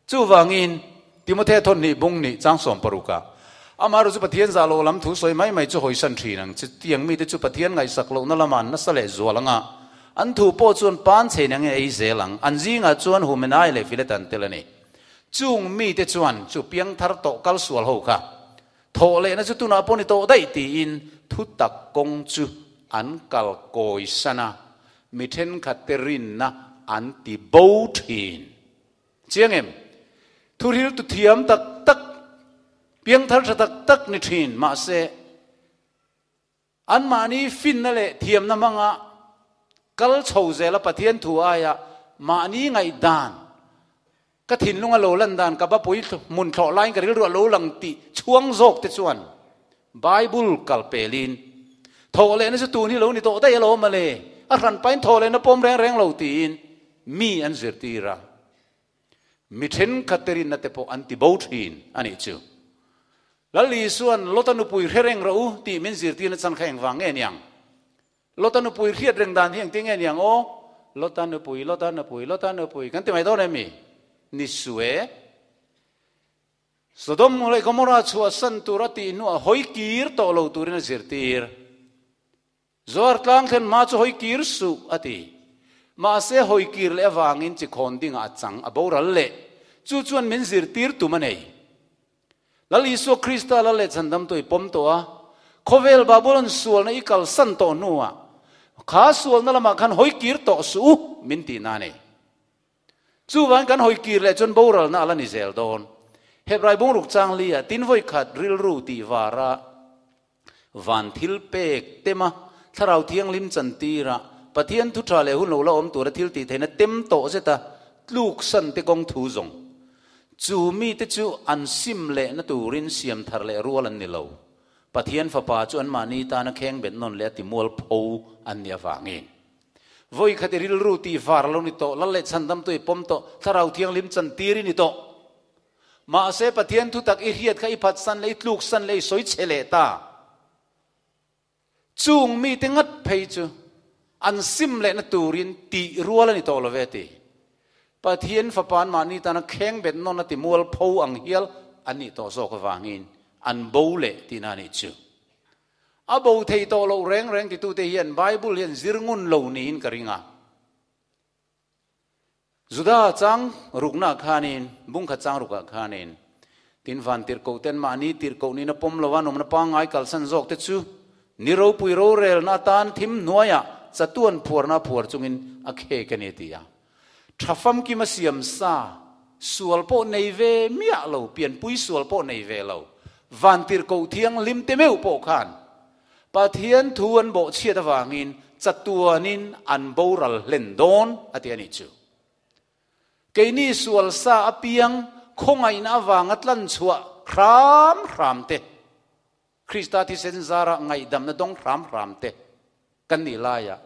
Chuvangin, Timothea thawnhnih bung nih chang 16ah, Amaherawh chu Pathian zah loh lam thu sawi mai mai chu hawisan thin ang. Chutiang mite chu Pathian ngaihsak lohna lamah an nasa leh zual ang a, an thu pawh chuan pan chhein ang in ei zel ang. An zingah chuan Humenai leh Filet an tel a ni. Chung mite chuan chu piangthar tawh kal sual ho kha thawh lehna chu tunah pawh ni tawh daih tiin thutak kawng chu an kal kawi san a, mi thenkhatte rinna an ti bo thin. Chiang em? Thuril tu thiam tak tak, piangthar tha tak tak ni thin mahse, Anmahni finna leh thiamna hmanga kal chho zela Pathian thu aia mahni ngaihdan, ka thinlunga lo lan dan, ka bapui hmun thlawh laiin ka rilru a lo lang tih chhuang zawk te chuan Bible kal pelin thawh lehna chu tun hi lo ni tawh daih alawm mawle, a hran pahin thawh lehna pawm reng reng lo tiin mi an zirtir a. Mi thenkhat te rinna te pawh an ti bo thin a nih chu. Lal Isua'n Lota nupui hre reng rawh u tih min zirtirna chan kha engvang nge niang? Lota nupui hriat reng dan hi engtin nge niang aw? Lota nupui, Lota nupui, Lota nupui kan ti mai dawn em mi? Ni sue. Sodom leh Gomorrah chhuahsan tur a tih hnuah hawi kir tawh lo turin a zirtir. Zuar tlang thlen hma chu hawi kir suh, a ti. Mahse hawi kir leh avangin chi khawn dingah a chang a boral leh. Chu chuan min zirtir tum a nei. Lal Isua Krista lal leh chhandamtu i pawm tawh a, khawvel Babulon sualna i kalsan tawh hnuah kha sualna lamah khan hawi kir tawh suh u, min tihna a nei. Chuvangin kan hawi kir leh chuan boralna a la ni zel dawn. Hebrai bungruk chang lia tin vawi khat rilru tih vara van thil pek tema thlarau thianghlim chantira Pathian thu tha leh hun lo la awm tura thil tih theihna tem tawh zeta tluk san te kawng thu zawng chu mite chu an sim lehna turin siam thar leh rual an ni lo. Pathian fapa chu anmahni tana kheng bet nawn leh a ti mualpho an nih avangin. Vawi khat i rilru tih var lo ni tawh, lal leh chhandamtu i pawm tawh, Thlarau Thianghlim chantir i ni tawh. Mahse Pathian thutak i hriat kha i phatsan leh i tluksan leh i sawi chhe leh ta. Chung mite ngat phei chu an sim lehna turin tih rual a ni tawh lo ve ti. Pathian Fapa an mahni tana kheng bet nawn a ti mualpho ang hial an nih tawh zawk avangin an bo leh tihna a nih chu. A bo thei tawh loh reng reng titute hian Bible hian zir ngun lo niin ka ring a. Juda chang ruknaah khanin, bungkhat chang rukah khanin, tin van tirhkoh ten mahni tirhkoh nihna pawm lova nawmna pangngai kalsan zawk te chu ni ropui rorelna atan thim hnuaiah chatuan phuarna a phuar chungin a khek a ni a ti a. Tha famkim a siam sa, sual pawh nei ve miah lo, pianpui sual pawh nei ve lo, vantirhkoh thianghlim te meuh pawh khan Pathian thu an bawhchhiat avangin chatuanin an boral hlen dawn a ti a nih chu. Keini sual sa apiang khawngaihna avanga tlanchhuah hram hram te, Krista thisen zara ngaihdamna dawng hram hram te kan nih laia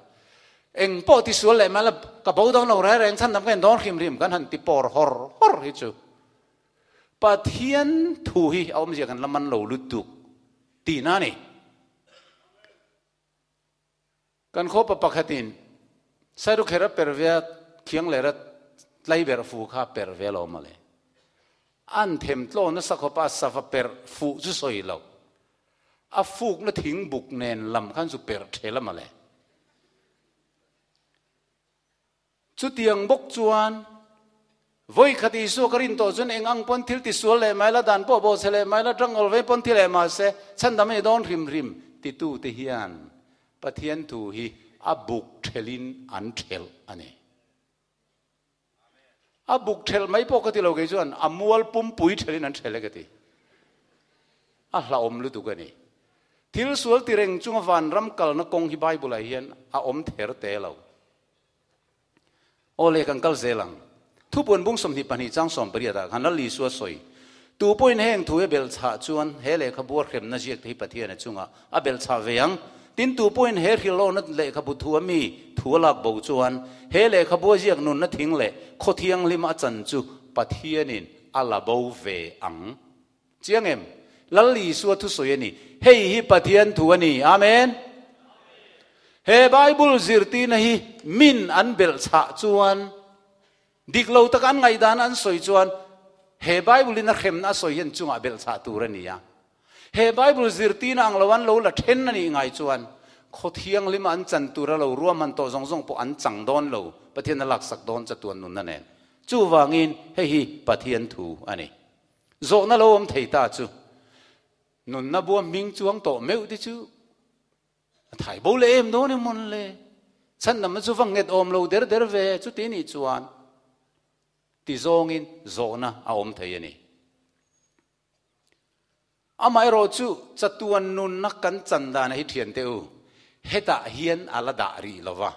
eng pawh ti sual leh mai la ka bo dawn lo reng reng chhan dam ka en dawn hrim hrim kan han ti pawr hawr hawr hi chu Pathian thu hi a awmzia kan la man lo lutuk tihna a ni. Kan khawpa pakhatin Sairukhera per ve a thiang leh rat tlai berh fu kha per ve lo mawle. An them tlaw nasa khawpa a sava perh fuh chu sawi lo. A fukna thing buk nen lam khan chu perh thel a mawle. Chutiang bawk chuan vawi khat Isua ka rin tawh chuan eng ang pawn thil ti sual leh mai la, dan pawh bawhchhe leh mai la, tangawl vei pawn thi leh mah se, chhandam a ni dawn hrim hrim titute hian Pathian thu hi a buk thelhin an thelh a ni. A buk thelh mai pawh ka ti lo kei chuan a mual pumpui thelhin an thelh e ka ti. A hlauhawm lutuk a ni. Thil sual ti reng chunga vanram kalna kawng hi Bible-ah hian a awm ther te lo. Aw le, kan kal zel ang. Thupuan bung 22 chang 18 ah khan Lal Isua sawi, Tu pawhin heng thu hi a belhchhah chuan he lehkhabu a hremna ziak te hi Pathian a chungah a belhchhah ve ang. Tin, tu pawhin he hrilhlawhna lehkhabu thu a mi thu a lak bo chuan he lehkhabu a ziak nunna thing leh khaw thianghlim a chan chu Pathianin a la bo ve ang. Chiang em? Lal Isua thusawi a ni. Hei hi Pathian thu a ni. Amen. He Bible zirtirna hi min an belhchhah chuan, dik lo taka an ngaihdan an sawi chuan, he Bible in a hremna a sawi hian chungah belhchhah tur a ni a. He Bible zirtirna ang lo an lo la then a nih ngai chuan, khaw thianghlima an chan tura lo ruahman tawh zawng zawng pawh an chang dawn lo, Pathian a laksak dawn chatuan nunna nen. Chuvangin hei hi Pathian thu a ni. Zawhna lo awm thei ta chu nunna bua hming chuang tawh meuh te chu a thai bo leh em dawn emawn le? Chhandamna chu va nghet awm lo der der ve chuti nih chuan ti zawngin zawhna a awm thei a ni. Amaherawh chu chatuan nunna kan chan dan hi thiante u, hetah hian a la dah rih lo va.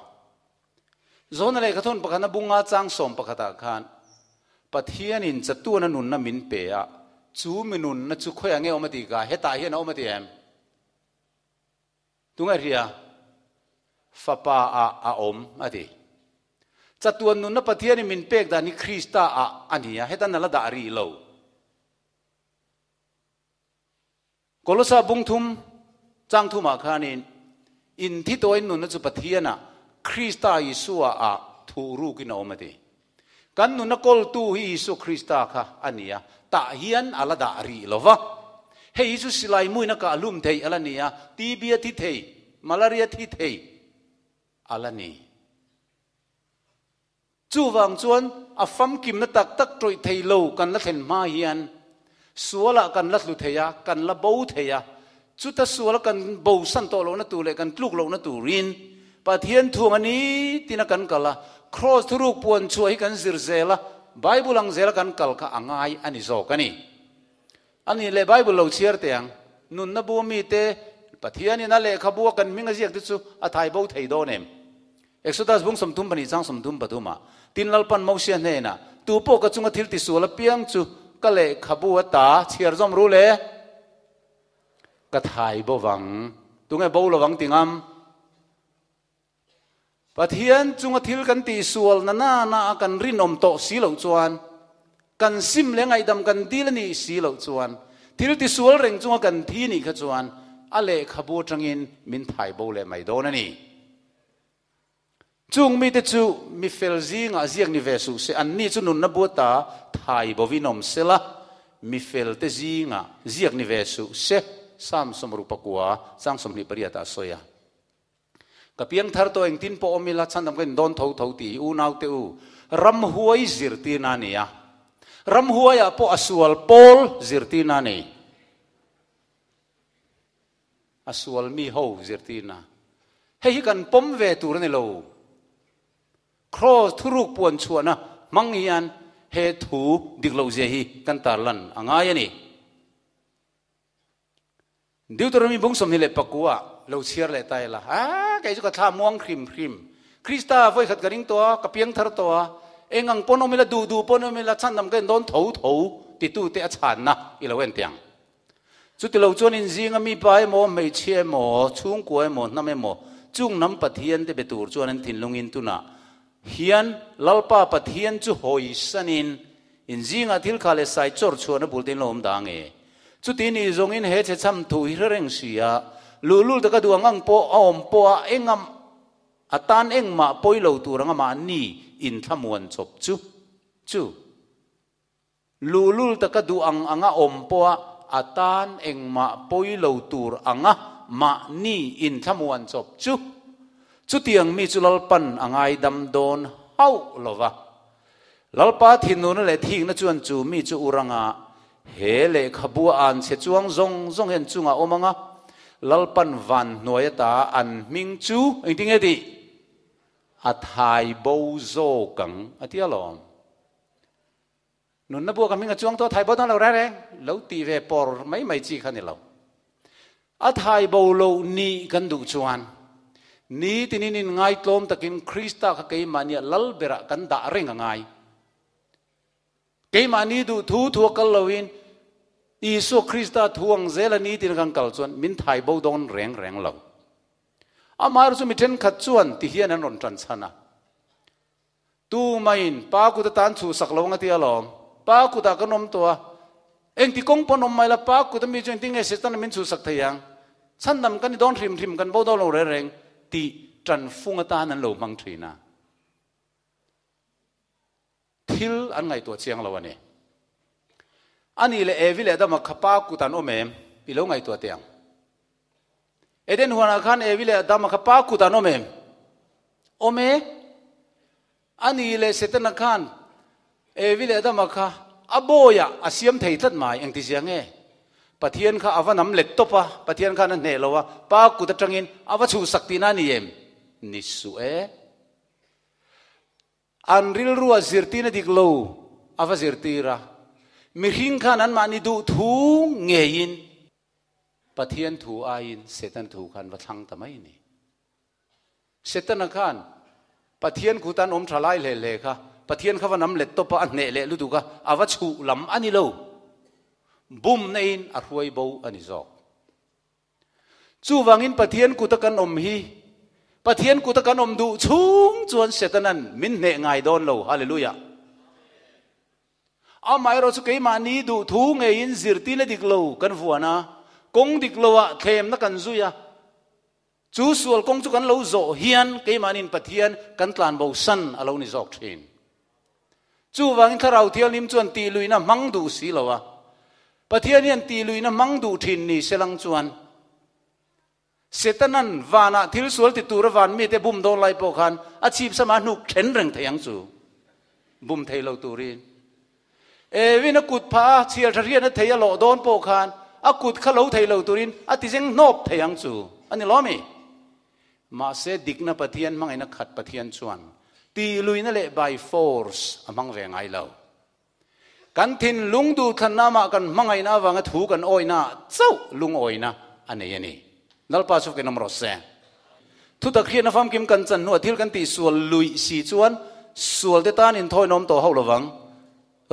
Zawhna lehkhathawn pakhatna bunga chang sawm pakhatah khan Pathianin chatuana nunna min pe a, chu mi nunna chu khawiah nge awm a tih ka, hetah hian a awm a ti em? Tunge hria? Fapa ah a awm a ti. Chatuan nunna Pathianin min pek dan hi Krista ah a ni a, hetan a la dah rih lo. Kolosa bung thum chang thumah khanin in thi tawhin nunna chu Pathianah Krista Isua ah thuh rukin a awm a ti. Kan nunna kawltu hi Isua Krista kha a ni a, tah hian a la dah rih lo va. Hei hi chu silai muina kah hlum thei a la ni a, TB a thi thei, malaria thi thei a la ni. Chuvang chuan a famkimna tak tak tawih thei lo kan la thlen hma hian sualah kan la tlu thei a, kan la bo thei a. Chuta suala kan bosan tawh lohna tur leh kan tluk lohna turin Pathian thuang a ni tina kan kal a, Kraws thuruk puan chhuah hi kan zir zel a, Bible ang zela kan kal kha a ngai a ni zawk a ni. A nih leh Bible lo chhiar teh ang, nunna bu mite Pathianin a lehkhabu a kan hming a ziak te chu a thai bo thei dawn em? Exodus bung 32 chang 33 ah, Tin Lalpan Mosia hnenah, Tu pawh ka chunga thil tisual apiang chu ka lehkhabu ata chhiar zawm ru le? Ka thai bo vang. Tunge bo lo vang ti ngam? Pathian chunga thil kan tihsual na na na a kan rinawm tawh si loh chuan, kan sim leh ngaihdam kan dil a nih si loh chuan, thil tisual reng chunga kan thi nih kha chuan a lehkhabu atangin min thai bo leh mai dawn a ni. Chung mite chu mi fel zingah ziak ni ve suh se, anni chu nunna buata thai bovin awm sela, mi felte zingah ziak ni ve suh se, Psalm 69 chang 28 ah a sawi a. Ka piang thar tawh engtin pawh awm ila chhandam ka indawn tho tho tih hi unaute u ramhuai zirtirna a ni a. Ramhuaiah pawh a sual pawl zirtirna a ni. A sual mi ho zirtirna. Hei hi kan pawm ve tur a ni lo. Kraws thuruk puan chhuahna hmang hian he thu dik lohzia hi kan tarlan a ngai a ni. Deuteronomy bung 24 ah lo chhiar leh ta ila, a kei chu ka thla muang hrim hrim. Krista vawi khat ka ring tawh a, ka piang thar tawh a, eng ang pawn awm ila, duh duh pawn awm ila, chhandam ka en dawn tho tho titu te a chhanna i lo en teh ang. Chuti lo chuan inzinga mi pa emaw, hmeichhia emaw, chhungkua emaw, hnam emaw, chung hnam Pathian te be tur chuan an thinlungin tunah hian Lalpa Pathian chu hawisanin Inzingah thil kha leh sai chawr chhuahna bul te in lo awm dah nge? Chuti ni zawngin he chhe chham thu hi hre reng si a, luhlul taka duh ang ang pawh a awm pawh a engam a tan engmah pawi lo tur anga mahni inthlamuan chawp chu chu luhlul taka duh ang anga awm pawh a a tan engmah pawi lo tur anga mahni inthlamuan chawp chu chutiang mi chu Lalpan a ngaidam dawn hauh lo va. Lalpa thinurna leh thikna chuan chu mi chu u ranga he lehkhabu a an chhe chuang zawng zawng hian chungah awm ang a, Lalpan van hnuai ata an hming chu engtin nge tih? A thai bo zawk ang a ti alawm. Nunna buak a hming a chuang tawh a thai bo dawn lo reng reng, lo tih ve pawr mai mai chi kha ni lo. A thai bo lo nih kan duh chuan ni tinin in ngaitlawm takin Krista kha keimahnia lal berah kan dah reng a ngai. Keimahni duh thu thu a kal loin Isua Krista thu ang zela ni tin kan kal chuan min thai bo dawn reng reng lo. Amaherawhchu mi thenkhat chuan ti hian an rawn tan chhan a. Tumain pa kut atan chhuhsak lo ang a ti alawm. Pa kutah kan awm tawh a, engti kawng pawn awm mai la, pa kut ami chu engtin nge Setana min chhuhsak thei ang? Chhandam kan ni dawn hrim hrim, kan bo dawn lo reng reng tih tanfung atan an lo hmang thin a. Thil an ngaihtuah chiang lo a ni. Ani leh Evi leh Adama kha pa kut an awm em? I lo ngaihtuah teh ang. Eden huanah khan Evi leh Adama kha pa kut an awm em? Awm e. Ani leh Setana khan Evi leh Adama kha a bawiah a siam thei tlat mai. Engtizia nge? Pathian kha a va nam let tawp a, Pathian khan a hneh lo a, Pa kut atangin a va chhuhsak tihna a ni em? Ni suh e. An rilrua zirtirna dik lo a va zirtir a, mihring khan anmahni duh thu ngeiin Pathian thu aiin Setana thu khan va thlang ta mai a ni. Setana khan Pathian kut an awm tha lai hle hle kha Pathian kha va nam let tawp a, a hneh leh lutuk a, a va chhuh lam a ni lo. Bumna in a hruai bo a ni zawk. Chuvangin Pathian kuta kan awm hi Pathian kuta kan awm duh chhung chuan Setana'n min hneh ngai dawn lo. Hallelujah! Amaherawh chu keimahni duh thu ngeiin zirtirna dik lo kan vuan a, kawng dik loah thlemna kan zui a, chu sual kawng chu kan lo zawh hian keimahniin Pathian kan tlanbo san a lo ni zawk thin. Chuvangin Thlarau Thianghlim chuan tihluihna hmang duh si lo a, Pathian hian tihluihna hmang duh thin ni se lang chuan Setanan vanah thil sual ti tura van mite bum dawn lai pawh khan a chhip sama hnuk then reng thei ang chu. Bum thei lo turin. Evin a kut phah a, chhiar tha hriatna thei a lawh dawn pawh khan a kut kha lo thei lo turin a tizeng hnawp thei ang chu. A ni lawm i? Mahse dikna Pathian hmangaihna khat Pathian chuan tihluihna leh by force a hmang ve ngai lo. Kan thinlung duhthlanna amah kan hmangaihna avanga thu kan awihna ah chauh lungawihna a nei a ni. Lalpa chu kenawm rawh se. Thutak hriatna famkim kan chan hnuah thil kan tihsual luih si chuan sualte tan inthawihnawm tawh hauh lovang.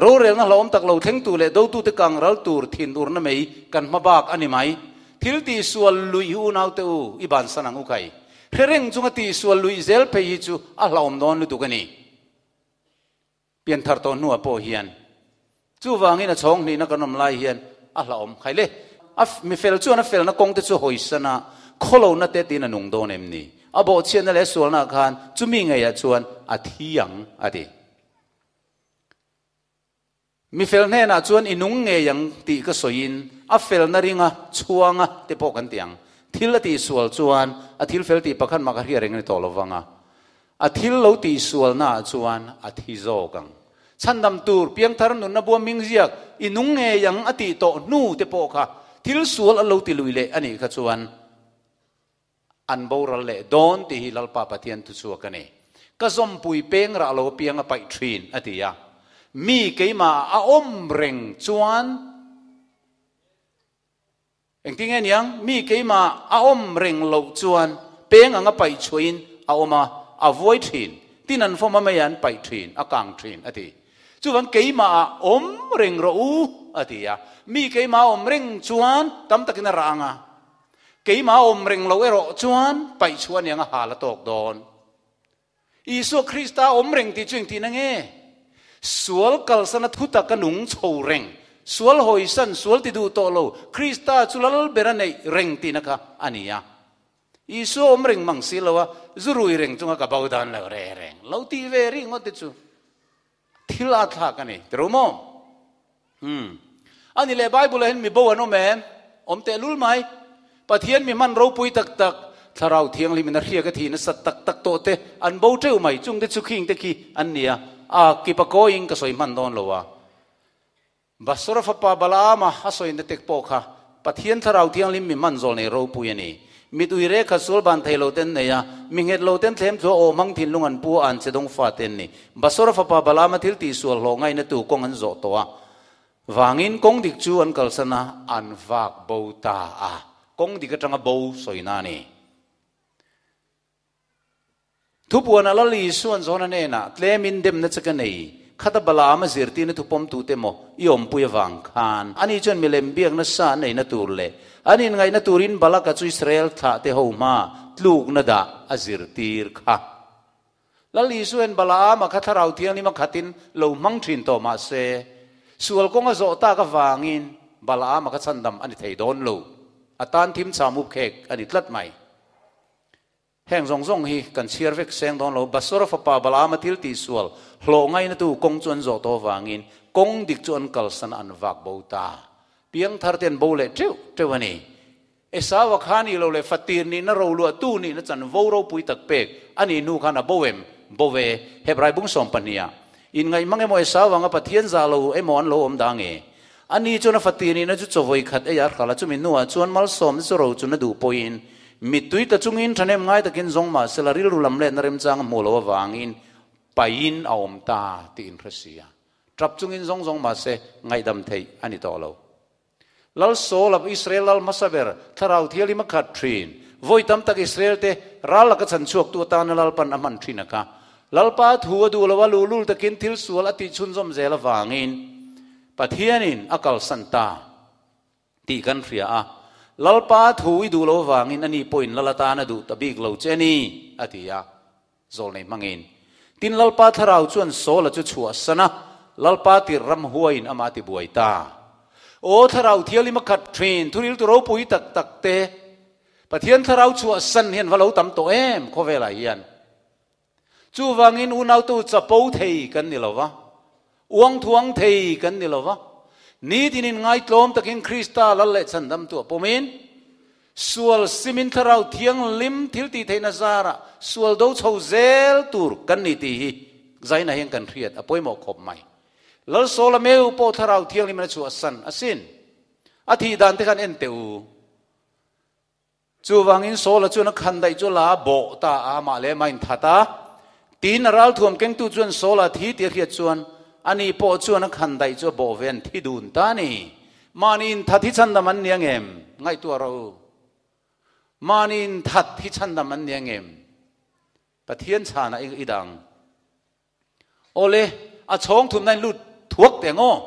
Rorelna hlauhawm tak lo thleng tu leh dotute kang ral tur thin urna mei kan hma bak a ni mai. Thil tihsual luih hi unaute u i bansan ang u kai. Hre reng chunga tihsual luih zel phei hi chu a hlauhawm dawn lutuk a ni. Pianthar tawh hnuah pawh hian chuvangin a chhawng hnihna kan awm lai hian a hlauhawm khai le. A mifel chuan a felna kawngte chu hawisan a, khawlohna te tiin a nung dawn em ni? A bawhchhiatna leh a sualnaah khan chumi ngeiah chuan a thi ang a ti. Mi fel hnenah chuan i nung ngei ang tih ka sawiin a felna ringa chhuanga te pawh kan ti ang. Thil a tihsual chuan a thil fel tih pakhat mah ka hria reng a ni tawh lo vang a, a thil lo tihsualnaah chuan a thi zawk ang. Chhandam tur piangthar nunna bua hming ziak i nung ngei ang a tih tawh hnu te pawh kha thil sual a lo ti lui leh a nih kha chuan An boral leh dawn tih hi Lalpa Pathian thuchhuak a ni. Ka zawmpui peng rah lo apiang a paih thin, a ti a. Mi keimah a awm reng chuan engtin nge niang? Mi keimah a awm reng loh chuan peng anga paih chhuahin a awm a, a vuai thin. Tin an fawm a mei an paih thin, a kang thin, a ti. Chuvang keimah ah awm reng rawh u, a ti a. Mi keimah a awm reng chuan tam takin a rah ang a. Keimah awm reng lo erawh chuan paih chhuah aniang a hal a tawk dawn. Isua Krista awm reng tih chu engtihna nge? Sual kalsana thutak a nung chho reng, sual hawisan, sual ti duh tawh lo, Krista chu lal ber a neih reng tihna kha a ni a. Isua awm reng mang si lo a, zu rui reng chunga ka bo dan lo re reng lo tih ve ringawt te chu thil a thlak a ni. Ti ro maw? Umm. Ani leh Bible ah hian mi bo an awm em? Awm teh lul mai. Pathian mi hman ropui tak tak, Thlarau Thianghlim in a hriak a thih nasat tak tak tawh te an bo teuh mai. Chung te chu khing te khi an ni a, a kip a kawiin ka sawi hman dawn lo a. Basora fapa Balaama a sawi na tek pawh kha Pathian Thlarau Thianghlim mi hman zawl nei ropui a ni. Mit ui rek kha sual ban thei lo ten nei a, mi nghet lo ten thlem chu a aw hmang thinlung an pu a an che dawng fa ten ni. Basora fapa Balaama thil tih sual hlawh ngaihna tu kawng an zawh tawh a, vangin kawng dik chu an kalsan a, an vak bo ta a, kawng dik atanga bo sawina a ni. Thupuan a Lal Isuan Jona hnenah, Tlemin demna che ka nei, khata Balaam a zirtirna thupawmtute maw i awmpui avang khan? Ani chuan milem biak nasa an neihna tur leh an inngaihna turin Balaka chu Israel thlahte ho hmaa tlukna dah a zirtir kha. Lal Isuan Balaam a kha Thlarau Thianghlim a khatin lo hmang thin tawh mah se, sual kawng a zawh tak avangin Balaam a kha chhandam a ni thei dawn lo. A tan thim cham up khek a ni tlat mai. Heng zawng zawng hi kan chhiar vek seng dawn lo. Basora fapa Balaama thil tihsual hlawh ngainatu kawng chu an zawh tawh avangin kawng dik chu an kalsan a, an vak bo ta. Piangthar te an bo leh teuh teuh a ni. Esaua kha nih lo leh fatir nihna roluahtu nihna chanvo ropui tak pek a nih hnu khan a bo em? Bo ve. Hebrai bung 12 ah. Inngaih mang emaw Esau anga Pathian zah lo emaw an lo awm dah nge? Ani chuan a fati nihna chu chaw khat ei a hral a, chumi hnuah chuan malsawmna chu ro chun a duh pawhin mittui ta chungin thahnem ngai takin zawng mah sela rilru lam letna remchang a hmuh loh avangin paihin a awm ta tih in hre si a. Tap chungin zawng zawng mah se ngaihdam theih a ni tawh lo. Lal Saul a Israel lal hmasa ber Thlarau Thianghlim a khat thin. Vawi tam tak Israel te ral laka chhan chhuaktu atana Lalpan a hman thin a kha. Lalpa thu a duh lo a, luhlul takin thil sual a tih chhunzawm zel avangin Pathianin a kalsan ta tih kan hria a. Lalpa thu i duh lo avangin ani pawhin lal atan a duh ta bik lo che a ni, a ti a. Zawlnei hmangin. Tin, Lalpa thlarau chuan Saula chu chhuahsan a, Lalpa tir ram huaiin amah a tibuai ta. Aw thlarau thianghlim a khat thin, thuriltu ropui tak tak te, Pathian thlarau chhuahsan hian va lo tam tawh em khawvelah hian. Chuvangin unautu chapo thei kan ni lo va, uang thuang thei kan ni lo va, nitinin ngaitlawm takin Krista lal leh chhandamtu a pawmin, Sual simin Thlarau Thianghlim thil tih theihna zarah sual do chho zel tur kan ni tih hi zaina hian kan hriat a pawimawh khawp mai. Lalsawla meu pawh Thlarau Thianghlim in a chhuahsan asin. A thih dan te khan en teh u. Chuvangin Sawla chuan a khan daih chu la a bawh ta a, amah leh amah a inthat a. Tin, a ralthuam kengtu chuan Sawla thi tih a hriat chuan ani pawh chuan a khan daih chu a bawh ve an thi dun ta a ni. Mahni inthat hi chhandam an ni ang em? Ngaihtuah rawh u. Mahni inthat hi chhandam an ni ang em? Pathian chhanah i dang. Awle, a chhawng thumna in lut thuak teh ang aw.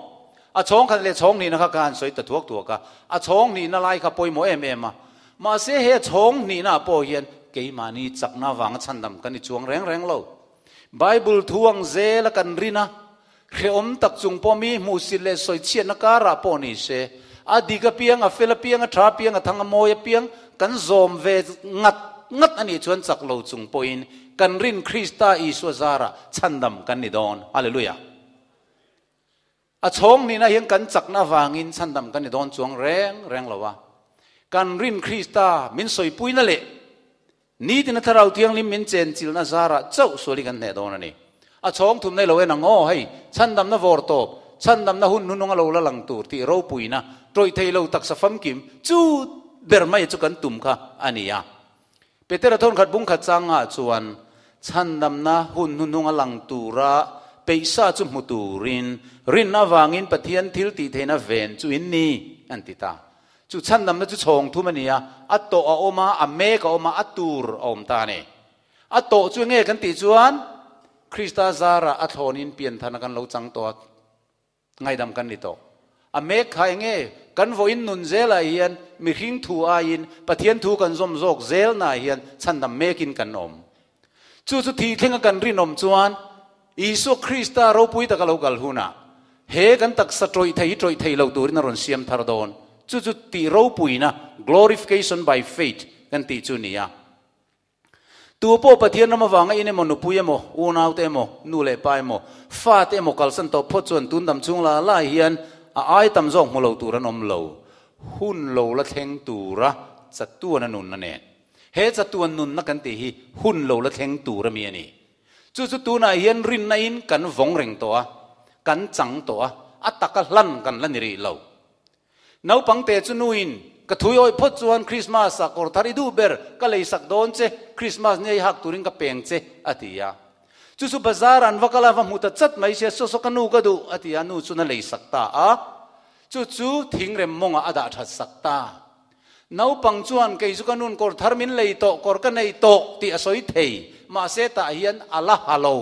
A chhawng khat leh chhawng hnihna kha ka han sawi ta thuak thuak a. A chhawng hnihna lai kha pawimawh em em a. Mahse he a chhawng hnihna ah pawh hian keimahni chakna avanga chhandam kan i chuang reng reng lo. Bible thu ang zela kan rin a, Hrehawm tak chung pawh mi hmuhsit leh sawichhiatna karah pawh ni se, a dik apiang, a fel apiang, a tha apiang, a thang a mawi apiang kan zawm ve ngat ngat a nih chuan chak lo chung pawhin kan rin Krista Isua zarah chhandam kan ni dawn. Hallelujah! A chhawng nihna hian kan chakna avangin chhandam kan ni dawn chuang reng reng lo a. Kan rin Krista min sawipuina leh Nitin a Thlarau Thianghlim min chenchilhna zarah chauh sual hi kan hneh dawn a ni. A chhawng thum nei lo en ang aw, hei, chhandamna vawr tawp, chhandamna hun hnunung a lo la lang tur tih ropuina, tawih thei lo taksa famkim, chu ber mai chu kan tum kha a ni a. Petera thawnkhat bungkhat changah chuan chhandamna hun hnunung a lang tura peihsa chu hmu turin rinna avangin Pathian thil tih theihna ven chu in ni, an ti ta. Chu chhandamna chu chhawng thum a ni a, a tawh a awm a, a mek a awm a, a tur a awm ta a ni. A tawh chu enge kan tih chuan Krista zarah a thlawnin pianthana kan lo chang tawh a, ngaihdam kan ni tawh. A mek kha enge kan vawiin nun zelah hian mihring thu aiin Pathian thu kan zawm zawk zelnaah hian chhandam mekin kan awm. Chu chu thih thlenga kan rinawm chuan Isua Krista ropui taka lo kal hunah he kan taksa tawih thei hi tawih thei lo turin a rawn siam thar dawn. Chu chu tih ropuina, glorification by faith, kan tih chu ni a. Tu pawh Pathian ram avanga in emaw, nupui emaw, unaute emaw, nu leh pa emaw, fate emaw kalsan tawh phawt chuan tun dam chhung la lai hian a ai tam zawk hmu lo tur an awm lo. Hun lo la thleng tura chatuana nunna nen. He chatuan nunna kan tih hi hun lo la thleng tur a mi a ni. Chu chu tunah hian rinna in kan vawng reng tawh a, kan chang tawh a, a taka hlan kan la ni rih lo. Naupang te chu nuin, Ka thui awih phawt chuan Christmas ah kawr thar i duh ber, ka lei sak dawn che, Christmas ni a i hak turin ka peng che, a ti a. Chu chu bazar an va kal a, va hmu ta chat mai sia, Saw saw ka nu ka duh, a ti a, nu chuan a lei sak ta a. Chu chu thingrem mawngah a dah that sak ta. Naupang chuan kei chu ka nun kawr thar min lei tawh, kawr ka nei tawh tih a sawi thei. Mahse tah hian a la ha lo.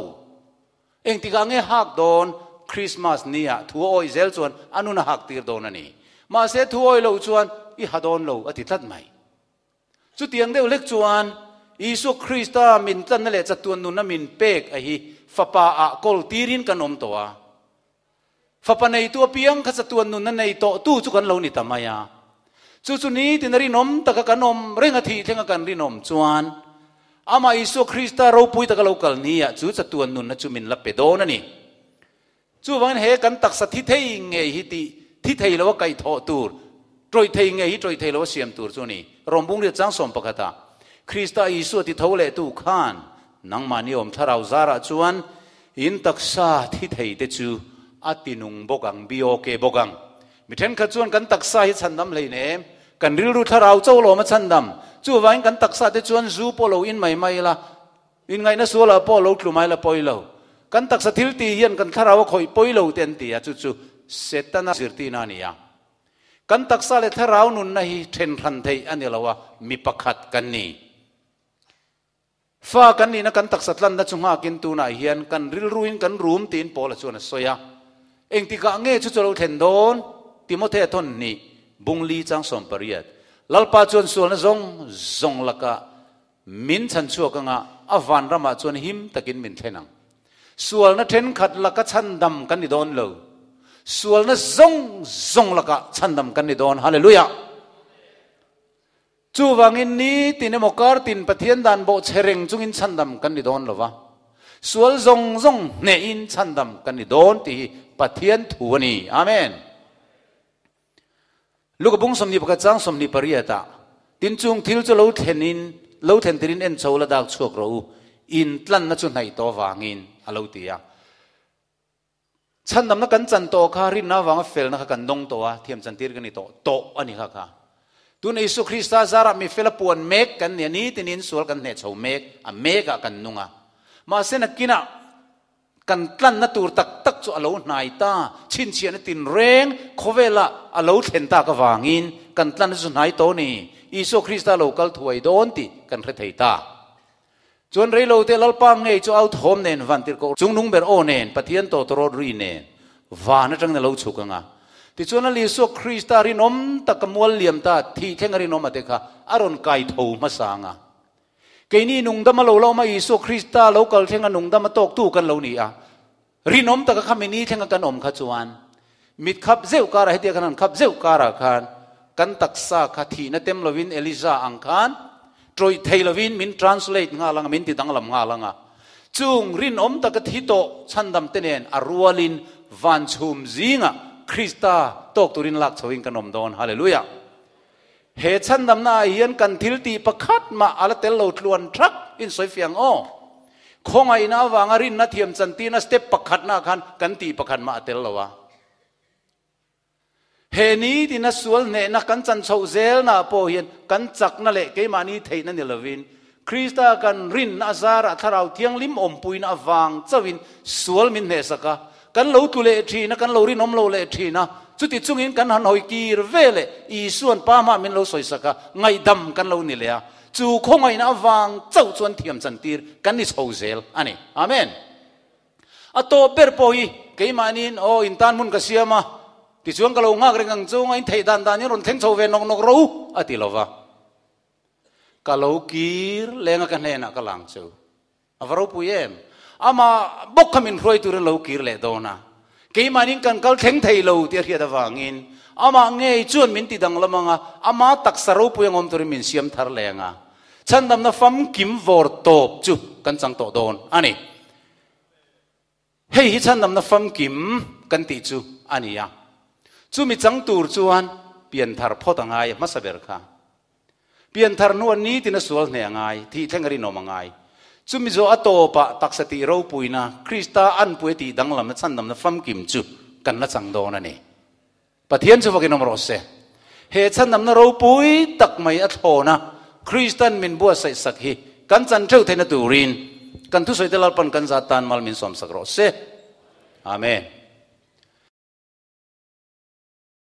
Engtikah nge hak dawn? Christmas ni ah thu a awih zel chuan a nun a hak tir dawn a ni. Mahse thu awih loh chuan i ha dawn lo a ti tlat mai. Chutiang deuh hlek chuan Isua Krista min tlanna leh chatuan nunna min pek a hi Fapa ah kawl tirin kan awm tawh a. Fapa neitu apiang kha chatuan nunna nei tawhtu chu kan lo ni ta mai a. Chu chu nitin a rinawm taka kan awm reng a thih thlenga kan rinawm chuan Amah Isua Krista ropui taka lo kal ni ah chu chatuan nunna chu min la pe dawn a ni. Chuvangin he kan taksa thi thei ngei hi tih thi thei lo a kaihthawh tur, tawih thei ngei hi tawih thei lo a siam tur chu a ni. Rawmbung riat chang sawm pakhatah Krista Isua ti tho lehtu khan nangmahni awm thlarau zarah chuan In taksa thi thei te chu a tinung bawk ang, BOK bawk ang. Mi thenkhat chuan kan taksa hi chhandam hleinem, kan rilru thlarau cho lawm a chhandam. Chuvangin kan taksa te chuan zu pawh lo in mai mai ila, inngaihna sualah pawh lo tlu mai la pawi lo. Kan taksa thil tih hian kan thlarau a khawih pawi lo te an ti a, chu chu Setana zirtirna a ni a. Kan taksa leh thlarau nunna hi then hran theih a ni lo a, mi pakhat kan ni. Fa kan nihna kan taksa tlanna chu nghakin tunah hian kan rilruin kan rum tiin Paula chuan a sawi a. Engtikah nge chu chu lo thlen dawn? Timothea thawn hnih, Bungli chang 18. Lalpa chuan sualna zawng zawng lakah min chhan chhuak anga a vanramah chuan him takin min thlen ang. Sualna thenkhat laka chhandam kan ni dawn lo. Sualna zawng zawng lakah chhandam kan ni dawn. Hallelujah! Chuvangin nitin emaw kar tin Pathian dan bawh che reng chungin chhandam kan ni dawn lo va, sual zawng zawng hnehin chhandam kan ni dawn tih hi Pathian thu a ni. Amen. Luka bung 21 chang 28 ah, Tin chung thil chu lo thlenin, lo thlen tirin en chho la dak chhuak rawh u, in tlanna chu hnaih tawh vangin, a lo ti a. Chhandamna kan chan tawh kha rinna avanga felna kha kan dawng tawh a, thiam chantir kan ni tawh tawh a ni kha kha. Tuna Isua Krista zarah mi fela puan mek kan ni a, nitinin sual kan hneh chho mek a, mekah kan nung a. Mahse nakinah kan tlanna tur tak tak chu a lo hnai ta, chhinchhiahna tinreng khawvelah a lo thlen tak avangin kan tlanna chu hnai tawh a ni. Isua Krista lo kal thuai dawn tih kan hre thei ta. Chuan reilo te Lalpa ngei chu au thawm nen van tirhkoh chungnung ber aw nen Pathian tawtawrawt ri nen van atangin a lo chhuk ang a. Tichuan a Isua Krista rinawm tak a mual liam ta thih thleng a rinawm a te kha a rawn kai tho hmasa ang a. Keini nungdam a lo la awm a Isua Krista lo kal thleng a nungdam a tawktu kan lo ni a. Rinawm taka kha mini thlenga kan awm kha chuan mit khap zeuh karah hetia khan han khap zeuh karah khan kan taksa kha thihna tem lovin Eliza ang khan tawih thei lovin min translate nghal anga min ti danglam nghal anga chung rinawm taka thi tawh chhandam te nen a rualin van chhum zingah Krista tawk turin lak chhoin kan awm dawn. Hallelujah! He chhandamna ah hian kan thil tih pakhat mah a la tel lo tluan thak in sawi fiang aw. Khawngaihna avanga rinna thiam chantirna step pakhatna ah khan kan tih pakhat mah a tel lo a. He nitina sual hnehna kan chan chhoh zelna ah pawh hian kan chakna leh keimahni theihna ni lovin Krista kan rinna a zarah Thlarau Thianghlim awmpuina avang chauhin sual min hnehsak a, kan lo tlu leh thin a, kan lo rinawm lo leh thin a, chuti chungin kan han hawi kir ve leh Isua'n Pa hmah min lo sawisak a, ngaihdam kan lo ni leh a, chu khawngaihna avang chauh chuan thiam chantir kan ni chho zel a ni. Amen. A tawp ber pawh hi keimahniin, Aw, in tan hmun ka siam a, tichuan ka lo nghak reng ang chu, ngain theih dan danin rawn thleng chho ve nawk nawk ro a ti lo va. Ka lo kir leng a ka hnenah ka lang chu. A va ropui em? Amah bawk kha min hruai turin lo kir leh dawn a. Keimahnin kan kal thleng thei lo tih a hriat avangin amah ngei chuan min ti danglam ang a, ama taksa ropui ang awm turin min siam thar leh ang a. Chhandamna famkim vawr tawp chu kan chang tawh dawn a ni. Hei hi chhandamna famkim kan tih chu a ni a. Chumi chang tur chuan pianthar phawt a ngai a hmasa ber kha. Pianthar hnuah nitin a sual hneh a ngai, thih thleng a rinawm a ngai. Chumi zawh a tawpah taksa tih ropuina, Krista anpui a tih danglamna chhandamna famkim chu kan la chang dawn a ni. Pathian chu vakin awm rawh se. He chhandamna ropui tak mai a thlawn a, Kristan min buatsaih sak hi kan chan theuh theihna turin kan thusawite Lalpan kan zat tan mal min sawmsak rawh se. Amen.